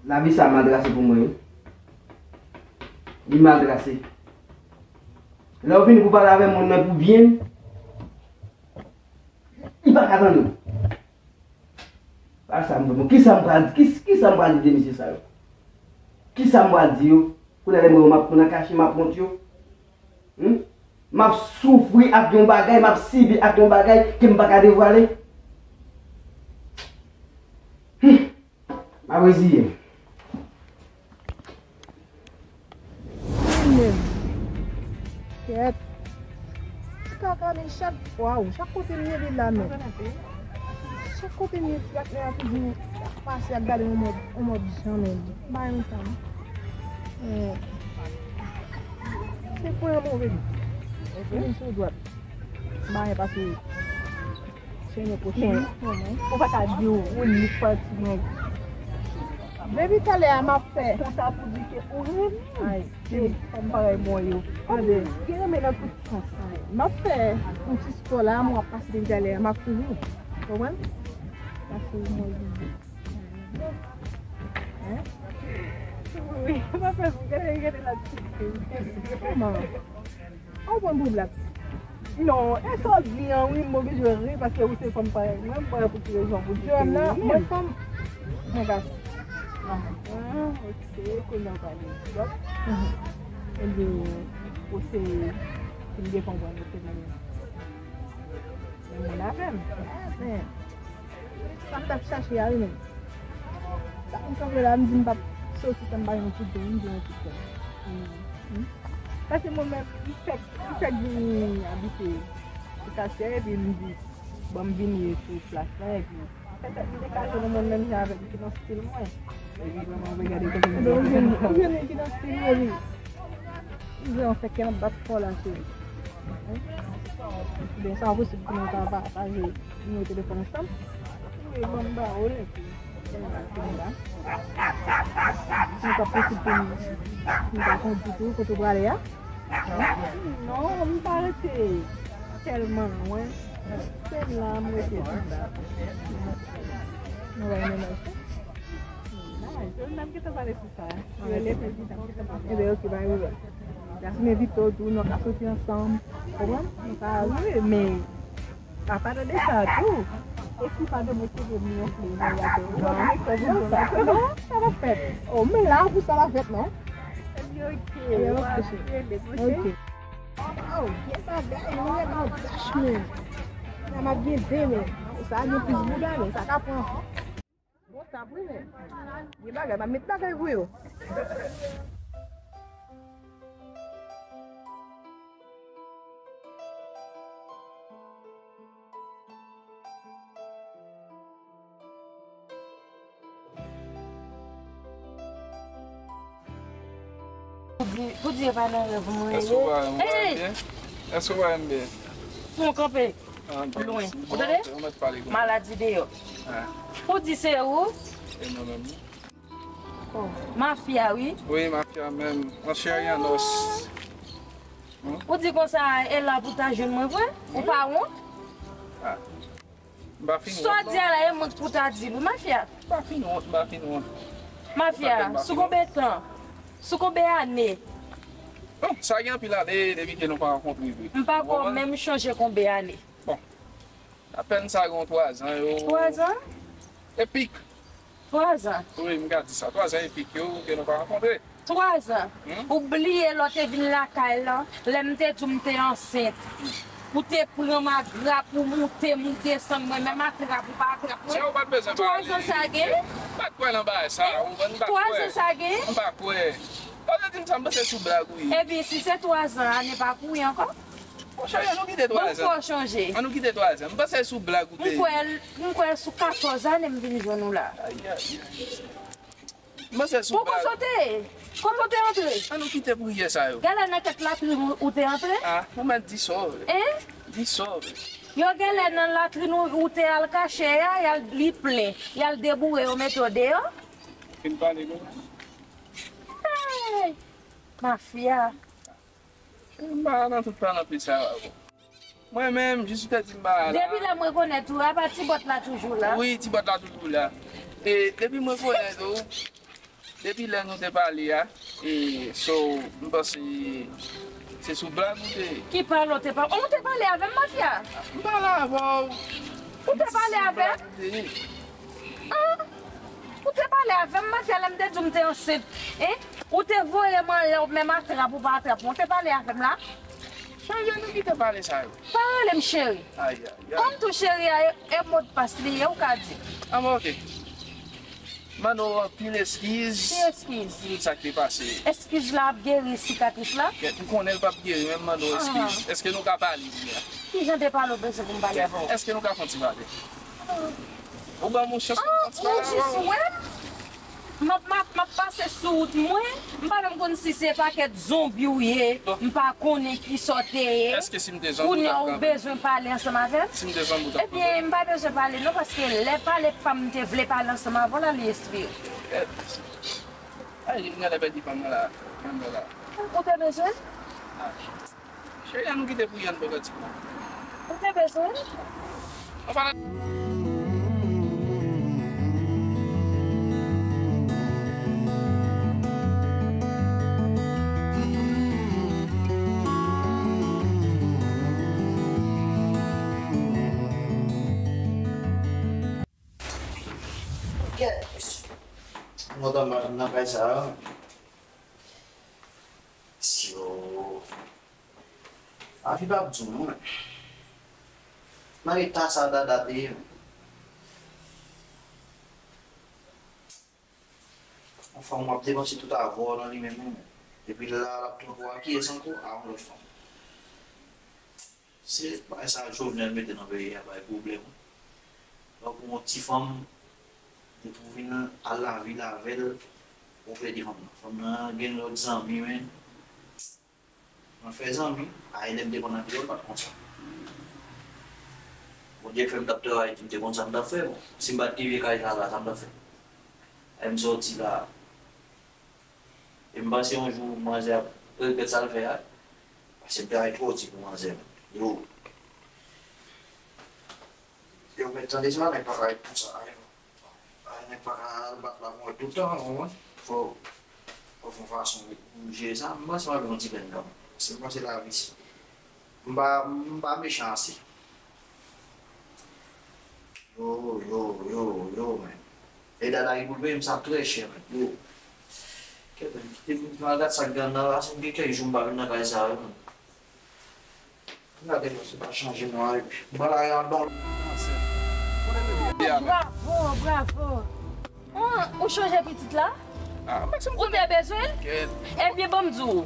Lavi sa mal trase pou mwen, wi. Li mal trase. Lè w vini pou pale avè moun nan pou byen, li pa ka tande w. Pa sa m vrèman. Kisa m pral, kis-, kisa m pral di de mesye sa yo? Kisa m pral di yo? Kounye a lè m wè yo, m ap pran nan kache, m ap wont yo. Hmm? M ap soufri ak yon bagay, m ap sibi ak yon bagay ke m pa ka devwale. Hmm. M ap reziye m. Li menm. Kèt. Ti kaka men chak, waw, chak kote m ye li la men. Chak kote m ye ti gate a toujou pase ap gade yon mòd, yon mòd jan men. M pa renmen sa non. Eh. Se pwen an move li. Vin sou dwat. M pa renmen pase. Semèn pwochèn. Ou pa ka di ou, ou nik pati mwen. Depi talè a m ap fè konsa pou di ke ou renmen. Ay, se fanm parèy mwen yo. Tande. Gen renmen nan tout sans. M ap fè yon ti spò la, mwen ap pase depi talè a, m ap kouri. Konprann? M ap kouri mwen. Hein? Wi, m ap fè pou gade, gade la ti. Kòman? Ou pran pou blag. Non, e sa w di an wi, m oblije ri paske ou se fanm parèy mwen, m pa wè pou ki rezon pou di ke ou menm. Mwen fanm, mwen gason. Ah, ok, kounye a w pale. Donk, ebyen, ou se, si m byen konprann, ou se menm, menm moun avè m. Men, sa m t ap chache a wi menm. Sa m kanpe la, m di m p ap soti san m pa gen yon kout grenn, m di yon kout grenn. Paske mwen menm, m fèk, m fèk vini abite sou Kasyè, epi m di, bon, m vini sou plas la, epi petèt m dekache nan mwen menm jan avèk ki nan stil mwen. Epi vrèman, mwen gade kote m vini. Ou vini ki nan stil mwen, wi. M vrèman fè kè m ap bat fò la, cheri. Ebyen, sa posib pou nou ta pataje nimewo telefòn ansanm? Wi, ban m ba ou l, epi. Nou ka pwofite, nou ka kondui tou kote w prale a? Non, m pa rete tèlman lwen. Se la m rete tou la. Nou va yon mennaj. Nan, jodi a m gentan pale sou sa. Rele fè di sa m gentan pale. Ebyen, ok, bay, wi. Yasmin envite w tou, nou ka soti ansanm. Konprann? Nou ka ale, men apa de sa tou. E si pa de mwen ki vle mwen yon flè nan la tou. Non, sa va fèt. Oh, men la pou sa va fèt, non? Ok. Oh, gen bagay, nou gen bagay, men. Sa m ap gen demen. Sa gen plis bouda, men sa ka pran. Bon, sa ap rive. Gen bagay, m ap met bagay pou yo. Pou di, pou di e pa nan rèv mwen ye. Èske w pa wè m byen? Èske w pa wè m byen? Fon kanpe. Lwen. Ou tande? Maladi deyò. Pou di se ou? E mwen menm. Oh, mafya, wi. Wi, mafya menm. Mon cheri an os. Ou di konsa, e la pou ta jwenn mwen vre? Ou pa wont? M pa fin wont, non. Sa w di a la, e mwen ki pou ta di l, wi, mafya. M pa fin wont, m pa fin wont. Mafya, sou konbyen tan? Sou konbyen ane? Bon, sa gen anpil ane depi ke nou pa rankontre vre. M pa ko menm chonje konbyen ane. Bon, apèn sa gen twazan yo. Twazan? Epik. Twazan? Wi, m ka di sa. Twazan epik yo ke nou pa rankontre. Twazan? Ou bliye lè w te vin lakay lan, lè m te di w m te ansent. Ou te pran m a grap, ou moute m, ou desann mwen, menm a trap ou pa trap mwen. Sa ou pa t bezwen pale. Twazan sa gen? M pa t kwè nan bagay sa, ou konprann, m pa t kwè. Twazan sa gen? M pa kwè. Ou te di m sa, m panse sou blag ou ye. Epi si se twazan, ane pa kouri ankò. Monchè, ann nou kite twazan. Bon, fò w chonje. Ann nou kite twazan. M panse sou blag ou te ye. M kwè, m kwè sou katòz ane m vin jwenn ou la. Ayayay. M panse sou blag. Poko sote. Kote w te antre? Ann nou kite priyè sa yo. Genlè nan kèk latrin ou, ou te antre? Ah, ou mèt di sa w vle. Hein? Di sa w vle. Yo genlè nan latrin ou, ou te al kache a, y al li plen. Y al deboure yo mete w deyò. Fin pale non. Hey! Mafya. M pa nan tout palanpli sa yo. Mwen menm, jis ou te di m pa la. Depi lè m rekonèt ou, apa ti bòt la toujou la? Wi, ti bòt la toujou la. E depi m rekonèt ou, depi lè nou te pale a, e so, m panse se sou blag ou te. Ki pale ou te pale? Ou te pale avè m, mafya? M pale avè w. Ou te pale avè m? Ah! Ou te pale avè m, mafya, lè m te di w m te ansent, hein? Ou te voye m anlè, ou menm a trap ou pa trap mwen. Ou te pale avè m la? Chanje nou kite pale sa yo. Pa rele m cheri. Ayayay. Kòm tou cheri a, e, e modpas li ye, ou ka di. Ah, bon, ok. Mande w anpil eskiz. Ki eskiz? Pou tout sa k te pase. Eskiz la ap geri sikatris la? Kèt, m konnen l p ap geri, men m mande w eskiz. Èske nou ka pale kounye a? Ki jan de pale w bezwen pou m pale avè w? Èske nou ka fè yon ti pale? Ou ban m yon chans pou m fè yon ti pale avè w? Ou jis wè m? M ap, m ap, m ap pase sou wout mwen, m pa menm konn si se pakèt zonbi w ye, m pa konnen kisa w te ye. Èske si m te zonbi, w t ap kanpe? Kounye a ou bezwen pale ansanm avè m? Si m te zonbi, w t ap kanpe? Ebyen, m pa bezwen pale non, paske lè pale pa m te vle pale ansanm avè w la, li espire. Ay, m genlè pèdi fanm nan la. Fanm nan la. Ou te bezwen? Ah. Cheri, ann nou kite pou Yann bò kantik la. Ou te bezwen? Ann pa nan. Yes. M kontan m pa vin nan kay sa a. Syo. Avi p ap di w non. Nan eta sa Dada te ye. Yon fanm w ap depanse tout avè w nan li menm, wi. Epi la, l ap twonpe w ak kiyès ankò? A yon lòt fanm. Se bagay sa Jovenel mete nan peyi a bay pwoblèm. Donk, yon ti fanm, depi w vin al lavil avè l, ou pèdi fanm nan. Fanm nan gen lòt zanmi, men mwen fè zanmi, a lè m te konn anpil, l pa t konsa. Bondye fè m t ap travay, di m te konn sa m t ap fè, bon. Si m pa t rive kay sa la, sa m t ap fè? Lè m sòti la, e m panse yon jou manzè ap regrèt sa l fè a, paske m te ay twò di pou manzè. Yo. Yo, mèt tande sa, nèg pa ka ret konsa, nèg pa ka al bat la mwen toutan, ou konprann? Fò, Fò fè yon fason pou m jere sa. M panse m ap yon ti grenn kanmenm. Paske m panse lavi si. M pa, m pa mechan ase. Yo, yo, yo, yo, men. E dada ki pou l peye m sa trè chè, men. Yo. Kèt, men, kite m al gad sa k gen nan la, si m gen kèk jou m pa vin nan kay sa yo, men. Gade, mesye, pa chanje non, epi m pral al don. Bravo, bravo. Ah, ou chanje pitit la? Ah, ou te bezwen l? Ebyen, ban m di w.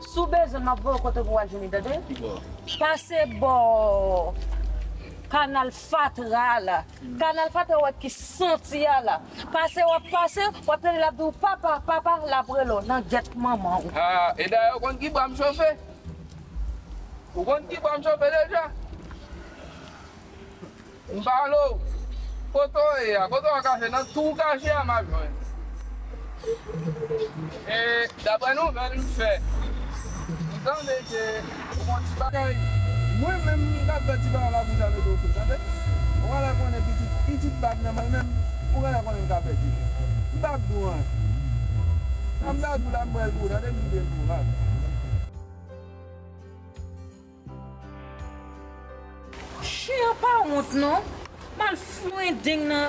Si w bezwen l, m ap voye w kote pou w al jwenn li, tande? Pase bò kanal fatra la. Kanal fatra, w wè ki santi a la. Pase, w ap pase, w ap tande l ap di w, "Papa, papa," l ap rele w nan gèt manman w. Ah, e dayè, ou konn ki bwa m chofe? Ou konn ki bwa m chofe deja? M pale w. Kote w ye a? Kote w kache? Nan tou w kache a, m ap jwenn. E, daprè nouvèl m fè, m tande ke ou gon ti bagay. Mwen menm, m ka fè ti bagay la pou sa mete w sou, tande? Ou genlè konnen pitit, pitit bab nan mwen menm, ou genlè konnen m ka fè di. M p ap di w anyen. Sa m ta di w la, m pral di w, tande, m kite l pou w, bab. Chen an pa wont non. M al fwendeng nan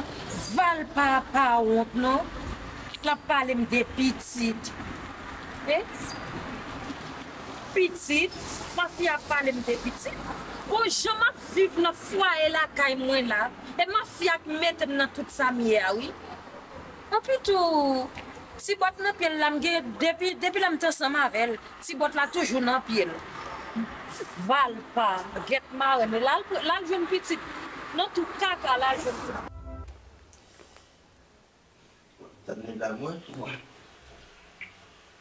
Valpa a pa wont non. L ap pale m de pitit. E? Pitit? Mafya ap pale m de pitit? Bon, jan m ap viv nan fwaye lakay mwen la, e mafya k mete m nan tout sa m ye a, wi. Anpi tou, ti bòt nan pye l la, m gen, depi, depi lè m t ansanm avè l, ti bòt la toujou nan pye l. Valpa, gèt marèn, l al, l al jwenn pitit. Nan tou kaka, l al jwenn pitit. Tann nèg la, mwen.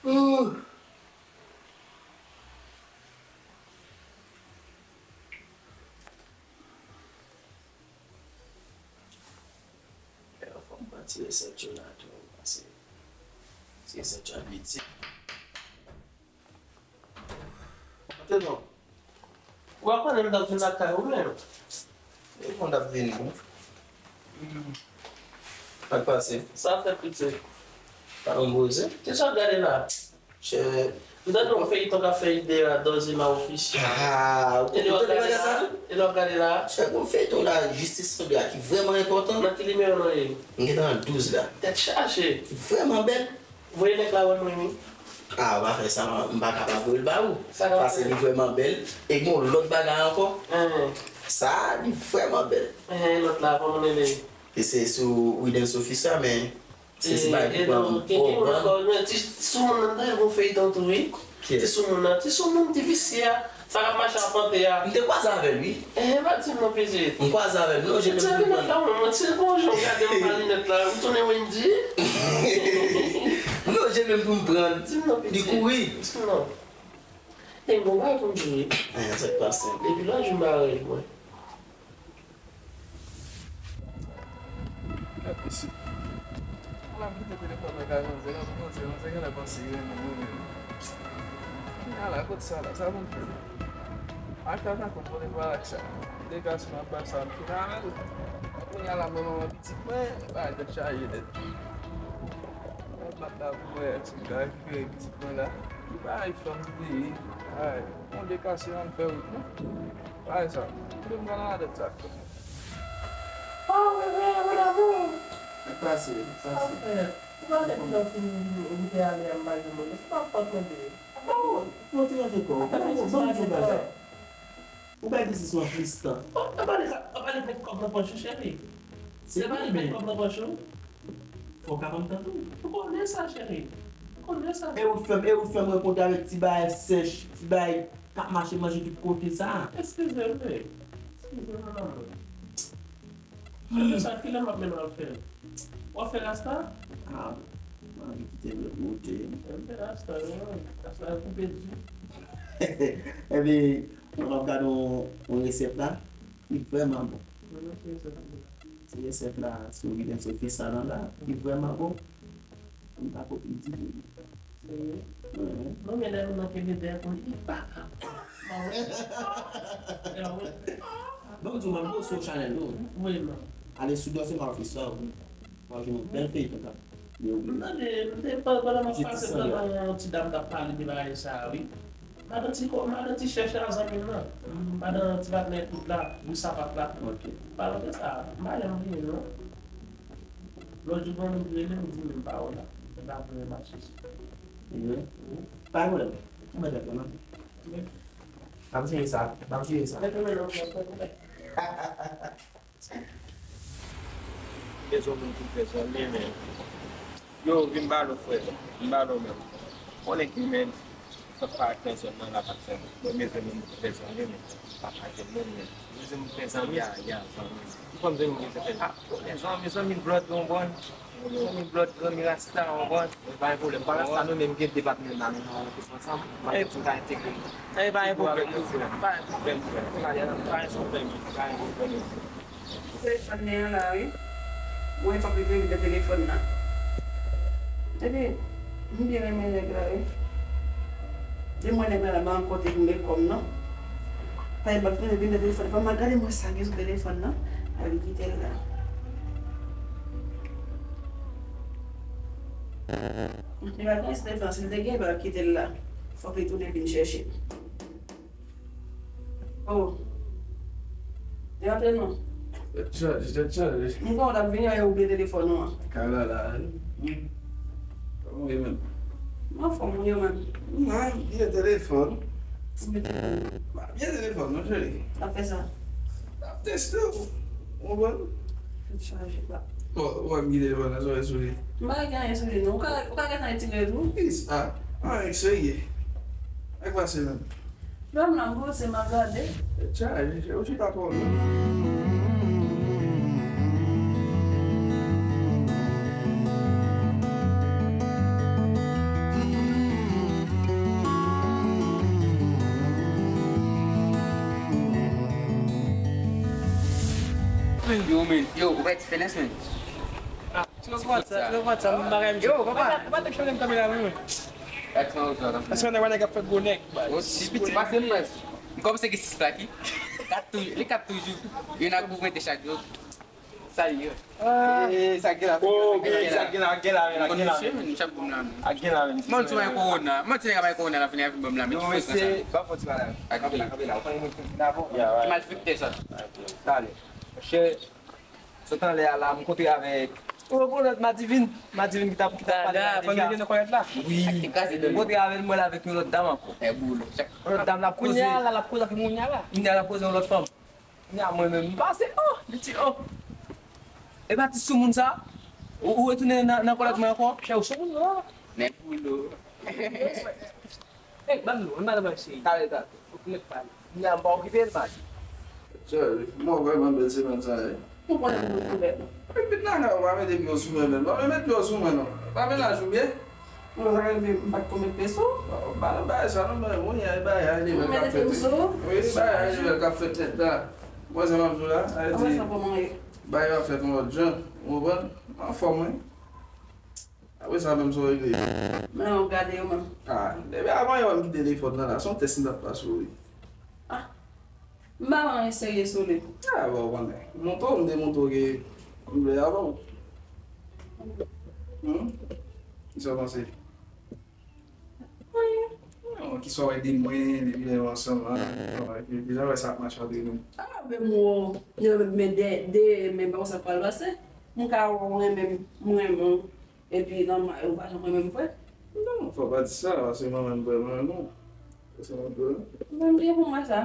Ouh. Fò m pran ti resèt yo la tou, pase ti resèt yo abitye. Antre non. Ou pa konnen m t ap vin lakay ou menm? E bon, t ap vini, wi. Sa k pase? Sa fèt, pitit? Pa yon boze. Kisa w ap gade la? Chè. M tande yon feyton k ap fèt de la, Dozima Official. Ah, ou tande bagay sa tou? E lè w ap gade la? Chè, gon feyton la, Jistis Sandra, ki vrèman enpòtan. Nan ki nimewo l ye? M gentan nan douz la. Tèt chaje. Ki vrèman bèl. Voye nèg la wè mwen, wi. Ah, w pa fè sa, m pa kapab voye l ba ou. Sa k ap fè? Paske li vrèman bèl, e gon lòt bagay ankò. Sa, li vrèman bèl. Lòt la, kòman l rele? E se sou Widen Sophie sa, men se, se bagay ki pran m bò ban. Ti soumoun nan, tande gon feyton tou, wi. Ti soumoun nan, ti soumoun, ti visye a. Sa k ap mache apante a. M te kwaze avè l, wi. Enhen, pa di m non, pitit. M kwaze avè l, m lonje men m pou m pran l. Mwen, ti bon jan w gade m pa linèt la, m tounen Wendy. M lonje men m pou m pran l. Di m non, pitit. Li kouri. Di m non. E m gon bagay pou m di w, wi. Enhen, sa k pase? Depi lòt jou m pa wè l, mwen. Gad mesye. Ala m kite telefòn nan kay manzè, gad manzè, manzè genlè panse li renmen mwen menm. Kounye a la, kot sa la, sa pou m fè? Ak sa sa konn konnen pral ak sa. Dekasyon ap bay sa, m fin avè l. Kounye a la, mwen manman pitit mwen, bagay tèt chaje nèt. Mwen bat la pou mwen, ti gars ki kreye pitit mwen la. Li bay fanm li, ay, yon dekasyon ann fè wout non. Bagay sa. Koupe m nan ladan sa. Oh, bebe, mon amour. Sa k pase? Sa k pase? Ou pa wè tout tan fin ou te ale a m pa janm wè. Se pa fòt mwen, bebe. Oh, fè yon ti ranje kò w. Ban m di yon bagay. Ou bay pitit sou an plis tan. Oh, pa pale sa, pa pale fè kòb nan pòch ou, cheri. Se pa pale fè kòb nan pòch ou. Fò w ka ban m tan tou. Ou konnen sa, cheri. Ou konnen sa. E ou fè m, e ou fè m rankontre avèk ti bagay sèch, ti bagay k ap mache manje tout kote sa. Eskize m, wi. Eskize m, mon amour. Cheri, sa kilè m ap mennen w al fè? W ap fè rasta? Ah, m anvi kite l repoze. M fè rasta, wi. Rasta koupe di. Ebyen, mwen ap gade yon, yon resèt la. Li vrèman bon. Mwen, mwen, mwen, mwen. Ti resèt la, sou Widen Sophie sa la, la, li vrèman bon. M pa kopi di li. Serye? Wi. Non, men lè nou nan kebe dèyè pou li, li pa ka. Mwen, mwen. Bon, m di w, mwen, m poste sou chanèl nou. Wi, mwen. Ale sou Dozima Official, wi. W ap jwenn yon bèl feyton, tande. M tande, m te, pandan m ap pase, m tande yon ti dam k ap pale de bagay sa a, wi. Madan ti kò, madan ti chèch la, zanmi m nan. Madan ti patnè kout la, wi, sapat la. Ok. Pale de sa, m pa janm bliye l, non. Lòt jou, bon, moun ki rele m, di m pa wè la. M pa vle mache sou. Wi. Pa gen pwoblèm. Ou mèt rete, non? Wi. N ap jere sa, n ap jere sa. Mèt ou men non, mèt ou men. Bezwen moun ki trè zanmi, men yo, vin ba l, frè, vin ba l menm. Konnen ki men, fòk pa trè zanmi nan la pa trè. Mwen bezwen moun ki trè zanmi, men pa pa gen moun, men bezwen moun trè zanmi. Ya, ya, zanmi. Ou konn zanmi ki trè zanmi? Ah, zanmi, zanmi blòd, ou konprann? Zanmi blòd, zanmi rasta, ou konprann? Pa gen pwoblèm. Pandan sa, nou menm gen depatman nan nou, nou ansanm. Mwen menm, m ka entegre nou. E pa gen pwoblèm, frè. Pa gen pwoblèm, frè. Pa gen pwoblèm, pa gen pwoblèm. Telefòn li an la, wi. Mwen fòk li te vin nan telefòn nan. Epi, m byen renmen nèg la, wi. Di mwen nèg la la, m pa kote pou m met kòm non. Fè m ap vin nan telefòn. Fò m al gade mwen sa gen sou telefòn nan. Al kite l la. Li pa gen telefòn, si l te gen, li pa t ap kite l la. Fòk li tounen vin chèche l. Oh. Li antre non. Tèt chaje, tèt chaje. M kwè w t ap vini, ou bliye telefòn ou an. Kay la la, wi. Kòman w ye menm? M anfòm, ou ye menm? M bliye telefòn. M bliye telefòn. M bliye telefòn, non, cheri. Sa fè sa. M ap teste w. Ou konprann? Tèt chaje, pa. Bon, ou wè m gen telefòn nan, sa w wè sou li? M pa gen anyen sou li, non. Ou ka, ou ka gentan retire l tou. Plis, ah. Anyen serye. Sa k pase menm? Lè m nan gwo se m ap gade. Tcha, ou chita twò lwen. Yo, men, yo, ou pa ti fè lens, men. Ah, ti konprann sa, ti konprann sa, m bagay m. Yo, papa. Ou pa te chanje m kanpe la, men. Èske nèg wè nèg ap fè gwo nèg? Ou ti piti pase m, prèske. M kòmanse gen sis plak, wi. Kat toujou, li kat toujou. Youn ap gwoup mete chak jou. Sa li ye. Eh, sa gen la. Oh, gen, sa gen la, gen la, men, gen la, men. M ap goumen, men. A gen la, men. Mwen, ti bay kowona. Mwen, ti nèg bay kowona, la fini avè m, ban m la, men. Non, men se, pa fò ti bagay. Kanpe la, kanpe la. Ou konn mwen ki nan bon. Malfektè sa. Talè. Monchè, sot anlè a la, m kontre avèk, oh, bon, lòt Madivin. Madivin ki t ap, ki t ap pale la deja. Wi. M kontre avè l, mwen avèk yon lòt dam ankò. Yon lòt dam l ap koze. Kounye a la, l ap koze avèk moun la. Kounye a l ap koze yon lòt fanm. Kounye a mwen menm, m pase, oh, li di, oh. E pa ti soumoun sa? Ou, ou retounen nan, nan kòlèt mwen ankò? Chè, ou soumoun, non? Men pou lo. Ey, ban m lo, ann pale mwen cheri. Talè, talè. Ou mèt pale. Nya m pa okipe l, man. Cheri, mwen vrèman bèl semèn sa ye. Ou konnen m gen pwoblèm. Epi nan ka ou pa mete pye w sou mwen menm. Pa mete pye w sou mwen non. Pa mennaj ou byen. Mwen pa reve, m pa t konn met pye sou. Ba nan bagay sa non, men ou nye bagay a, e de bèl k ap fèt. Wi, bagay a, e de bèl k ap fèt nèt la. Mwen sa m ap di w la, a di bagay yo ap fèt yon lòt jan. Ou konprann? Anfòm wi. Apre sa menm sa w regle. Men w ap gade yo menm. Ah, depi avan yè w m kite telefòn nan la, se yon tès m t ap pase w wi. Ah, m pa pran anyen serye sou li. Ah, bon, ou konnen. Montre w, m te montre w ke m vle avè w. Hmm? Kisa w panse? Anyen. Non, kisa w wè de mwen, depi lè nou ansanm la? Deja wè sa ap mache antre nou. Ah, men mwen, men de, de, men pa konsa pral pase. M ka wè w renmen m, m renmen w. Epi nan may ou pa janm renmen m vre? Non, fò w pa di sa, paske mwen menm vrèman non. Paske mwen vrèman. Mwen m gen pou m wè sa.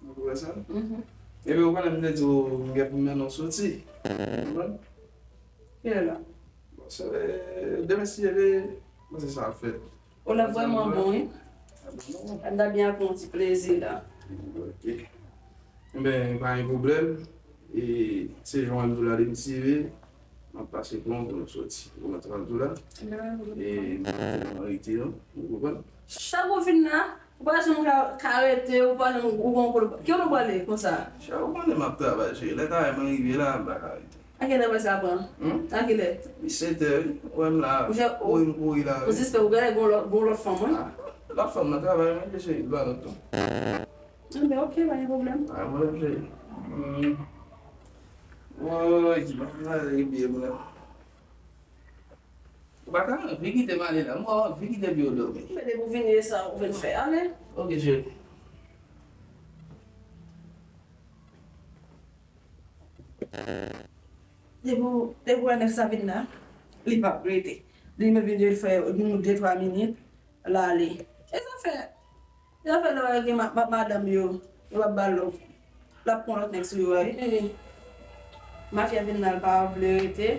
Ou pou wè sa? Mhm. Epi ou konnen m te di w m gen pou m mennen w soti. Ou konprann? Kilè la? Bon, se demen si Dye vle, mwen se sa ap fèt. Ou la vrèman bon, wi. N ta byen ap yon ti plezi la. Ok. Enben, pa gen pwoblèm. E se jan w di w la depi m seve, m ap pase pran w pou nou soti. Ou konprann sa m di w la? E m pa gen anrete non. Ou konprann? Chak ou fin la, ou pa janm ka, ka rete, ou pa janm, ou gon kote, ki kote w prale konsa? Chè, ou konnen m ap travay, cheri. Lè travay mwen rive la, m pa ka rete. A kilè travay sa pran? Hmm? A kilè? Li sèt è, wi. Ou wè m la, kouri m kouri la, wi. Ou sispann, ou genlè gon lòt, gon lòt fanm, wi. Ah, lòt fanm nan travay, mwen, ke cheri, ba lòt non. Enben, ok, pa gen pwoblèm. Ah, mwen, cheri. Hmm. Woy, ki bagay, byen, mwen. Ou pa ka anvi kite m ale la. Mwen anvi kite epi w dòmi. Men depi w vini e sa ou vin fè, ale. Ok, cheri. Depi w, depi w wè nèg sa vin la, li p ap rete. Li menm vin fè yon de twa minit, l ale. E zafè, zafè lè w gen ma-, ma-, madanm yo, yo p ap ba l love. L ap pran lòt nèg sou yo a, wi. Mafya vin la, l pa vle rete.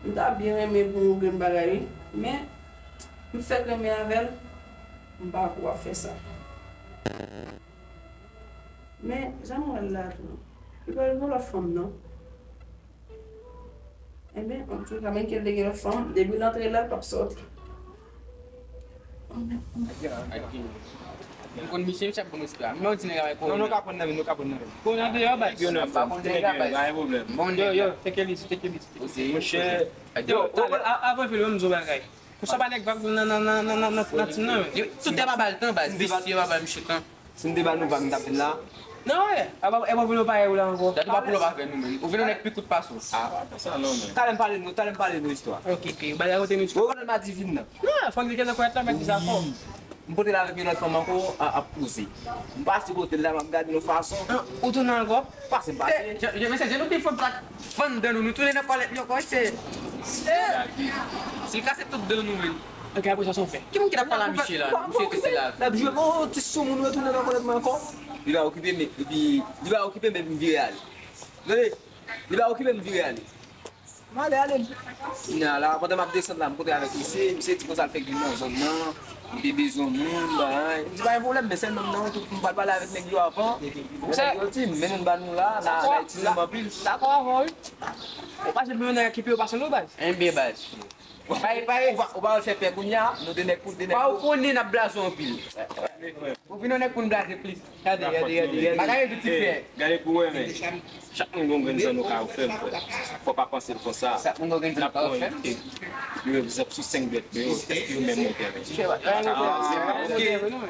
M ta byen renmen pou yon grenn bagay, wi. Men, m fèk renmen avè l, m pa ko ap fè sa. Men, jan m wè l la tou, li pa vle yon lòt fanm, non. Enben, antouka, menm ke l te gen lòt fanm, depi l antre la, l p ap sòti. M konn misye, misye ap ban m respè. Mwen di nèg la, non, nou ka pran nan men, nou ka pran nan men. Kon nan deyò, baz. Yo, non, m pa konn nèg la, baz. Pa gen pwoblèm. Bon, yo, yo, take it easy, take it easy. Monchè, yo, talè, a-, avan vin, m di w bagay. Konsa pa nèg vag nan, nan, nan, nan, nan, nan, nan tim nan, men. Yo, tout tè pa ba l tan, baz. Visye pa ba misye tan. Si m te ba nou vag, m t ap vin la. Non, e, e pa, e pa vin parèy ou la ankò. Dat ou pa pull up avè nou, men. Ou vin yon nèg pi kout pase w. Ah, pa sa non, men. Talè m pale nou, talè m pale nou istwa. Ok, ok. Bagay kote nou. Ou konnen m a di vin nan. Non, fò n di ke nan kwèt la, mèt di sa fò. M pote l avèk yon lòt fanm ankò, a, ap poze. M pase kote l la, m ap gade yon fason. Ah, ou tounen ankò? Pase, m pase. Eh, je, je, mesye, je nou pi fò sa fann dan nou, nou tounen nan pale li ankò, se. Eh. Si l kase tout dan nou, men. Ok, apre sa, sa w fè? Ki moun ki t ap pale a misye la? Misye te se la. L ap jwe, bon, ti soumoun, retounen nan kòlèt mwen ankò. Li pa okipe m, epi, li pa okipe m, epi m vire ale. Tande? Li pa okipe m, m vire ale. M ale, ale. Kounye a la, pandan m ap desann la, m kontre avèk misye, misye di konsa l fèk vin nan zòn nan, li te bezwen moun, bagay. M di pa gen pwoblèm, men sèlman m nan wout, m pral pale avèk nèg yo avan. Nèg yo di m, men nou ba nou la, n a, n a itilize m anpil. Dakò avè w, wi. Ou pa janm yon nèg ki pi yo pase nou, baz. Enben, baz. Pare, pare. Ou pa, ou pa wè l fè pè kounye a, nou de nèg pou de nèg. Pa ou konnen n ap blaze w anpil. Ou vin yon nèg pou n blaze plis. Gade, gade, gade, gade. Bagay yo di ti frè. Gade pou mwen, men. Chak moun gon grenn zòn ou ka ofè l, frè. Fò pa panse l konsa. Chak moun gon grenn zòn ou ka ofè l. Yo egzanp sou senk dwèt mwen yo, èske yo menm montè men? Ok.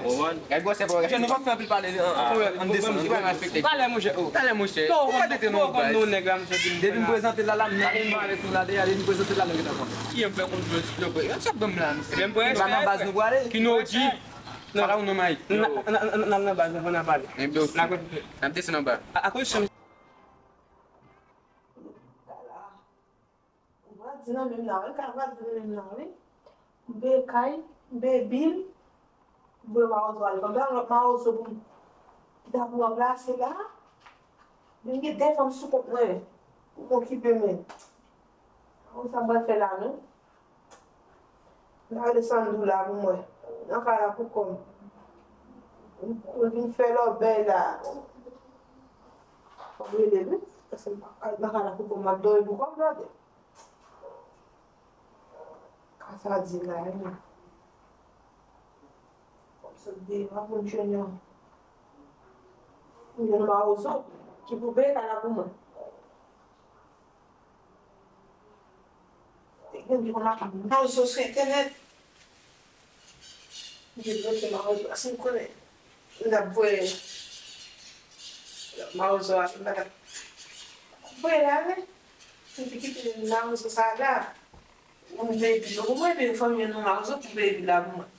Konprann? Gade gwosè pa w. Nou p ap fè anpil pale, an, an, an desann. Talè, monchè, oh. Talè, monchè. Ou pa tete non, baz. Depi m prezante l la, la, m nan pale sou la, depi m prezante l la, nou gentan konn. Kiyè m fè konn jwe ti klòb? Yo, sa ban m la, misye. Ebyen, m prè. Sa nan baz nou prale? Kino di. Fala ou non, Mike. N a, n a, n a, n a, n a baz, n a pale. Ebyen, ok. N a konn. N ap desann anba. A, akoz chan Kala. Ou pral di nan menm nan, wi, kala pral di nan menm nan, wi. M peye kay, m peye bil, m voye mawozo ale. Fò m ta yon lòt mawozo pou m, ki ta pou ranplase la. Men m gen de fanm sou kont mwen pou m okipe, men. Mawozo sa m pral fè la, non. N a rele Sandou la pou mwen. Nan kay la pou kò m. Pou l vin fè lòbèy la. Fò m rele l, wi. Paske m pa ka nan kay la pou kò m, m ap dòmi pou kò m, tande. Ka sa di la, wi. Fò m sot deyò pou m jwenn yon, pou m jwenn yon mawozo ki pou peye kay la pou mwen. Te gen de konn ap mawozo sou entènèt. M te bloke mawozo a, si m konnen m t ap voye mawozo a, m pa t ap voye l ale. M te kite mawozo sa la. Moun peye bil yo pou mwen, epi fò m jwenn yon mawozo pou peye bil la pou mwen.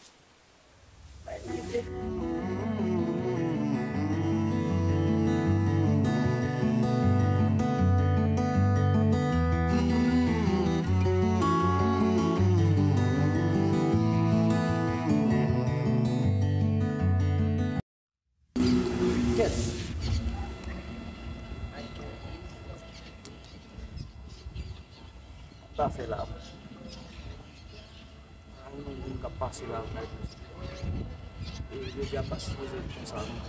Kèt. Sa fè la. Ay, moun, moun k ap pase la, e jodi a pa sipoze konsa, non.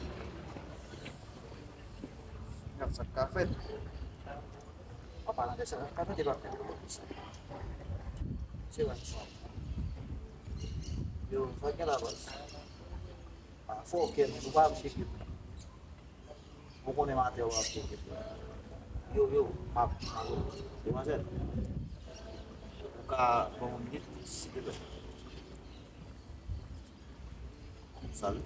Gad sa k ka fèt. An palan de sa, ka fèt e pa fèt. Se vre sa. Yo, sa gen la, baz. A, fò w kè, men nou pa ap cheke. Ou konnen maten w ap cheke. Yo, yo, m ap, m ap, demwazèl. Ou ka ban m yon minit, silvouplè? Salut.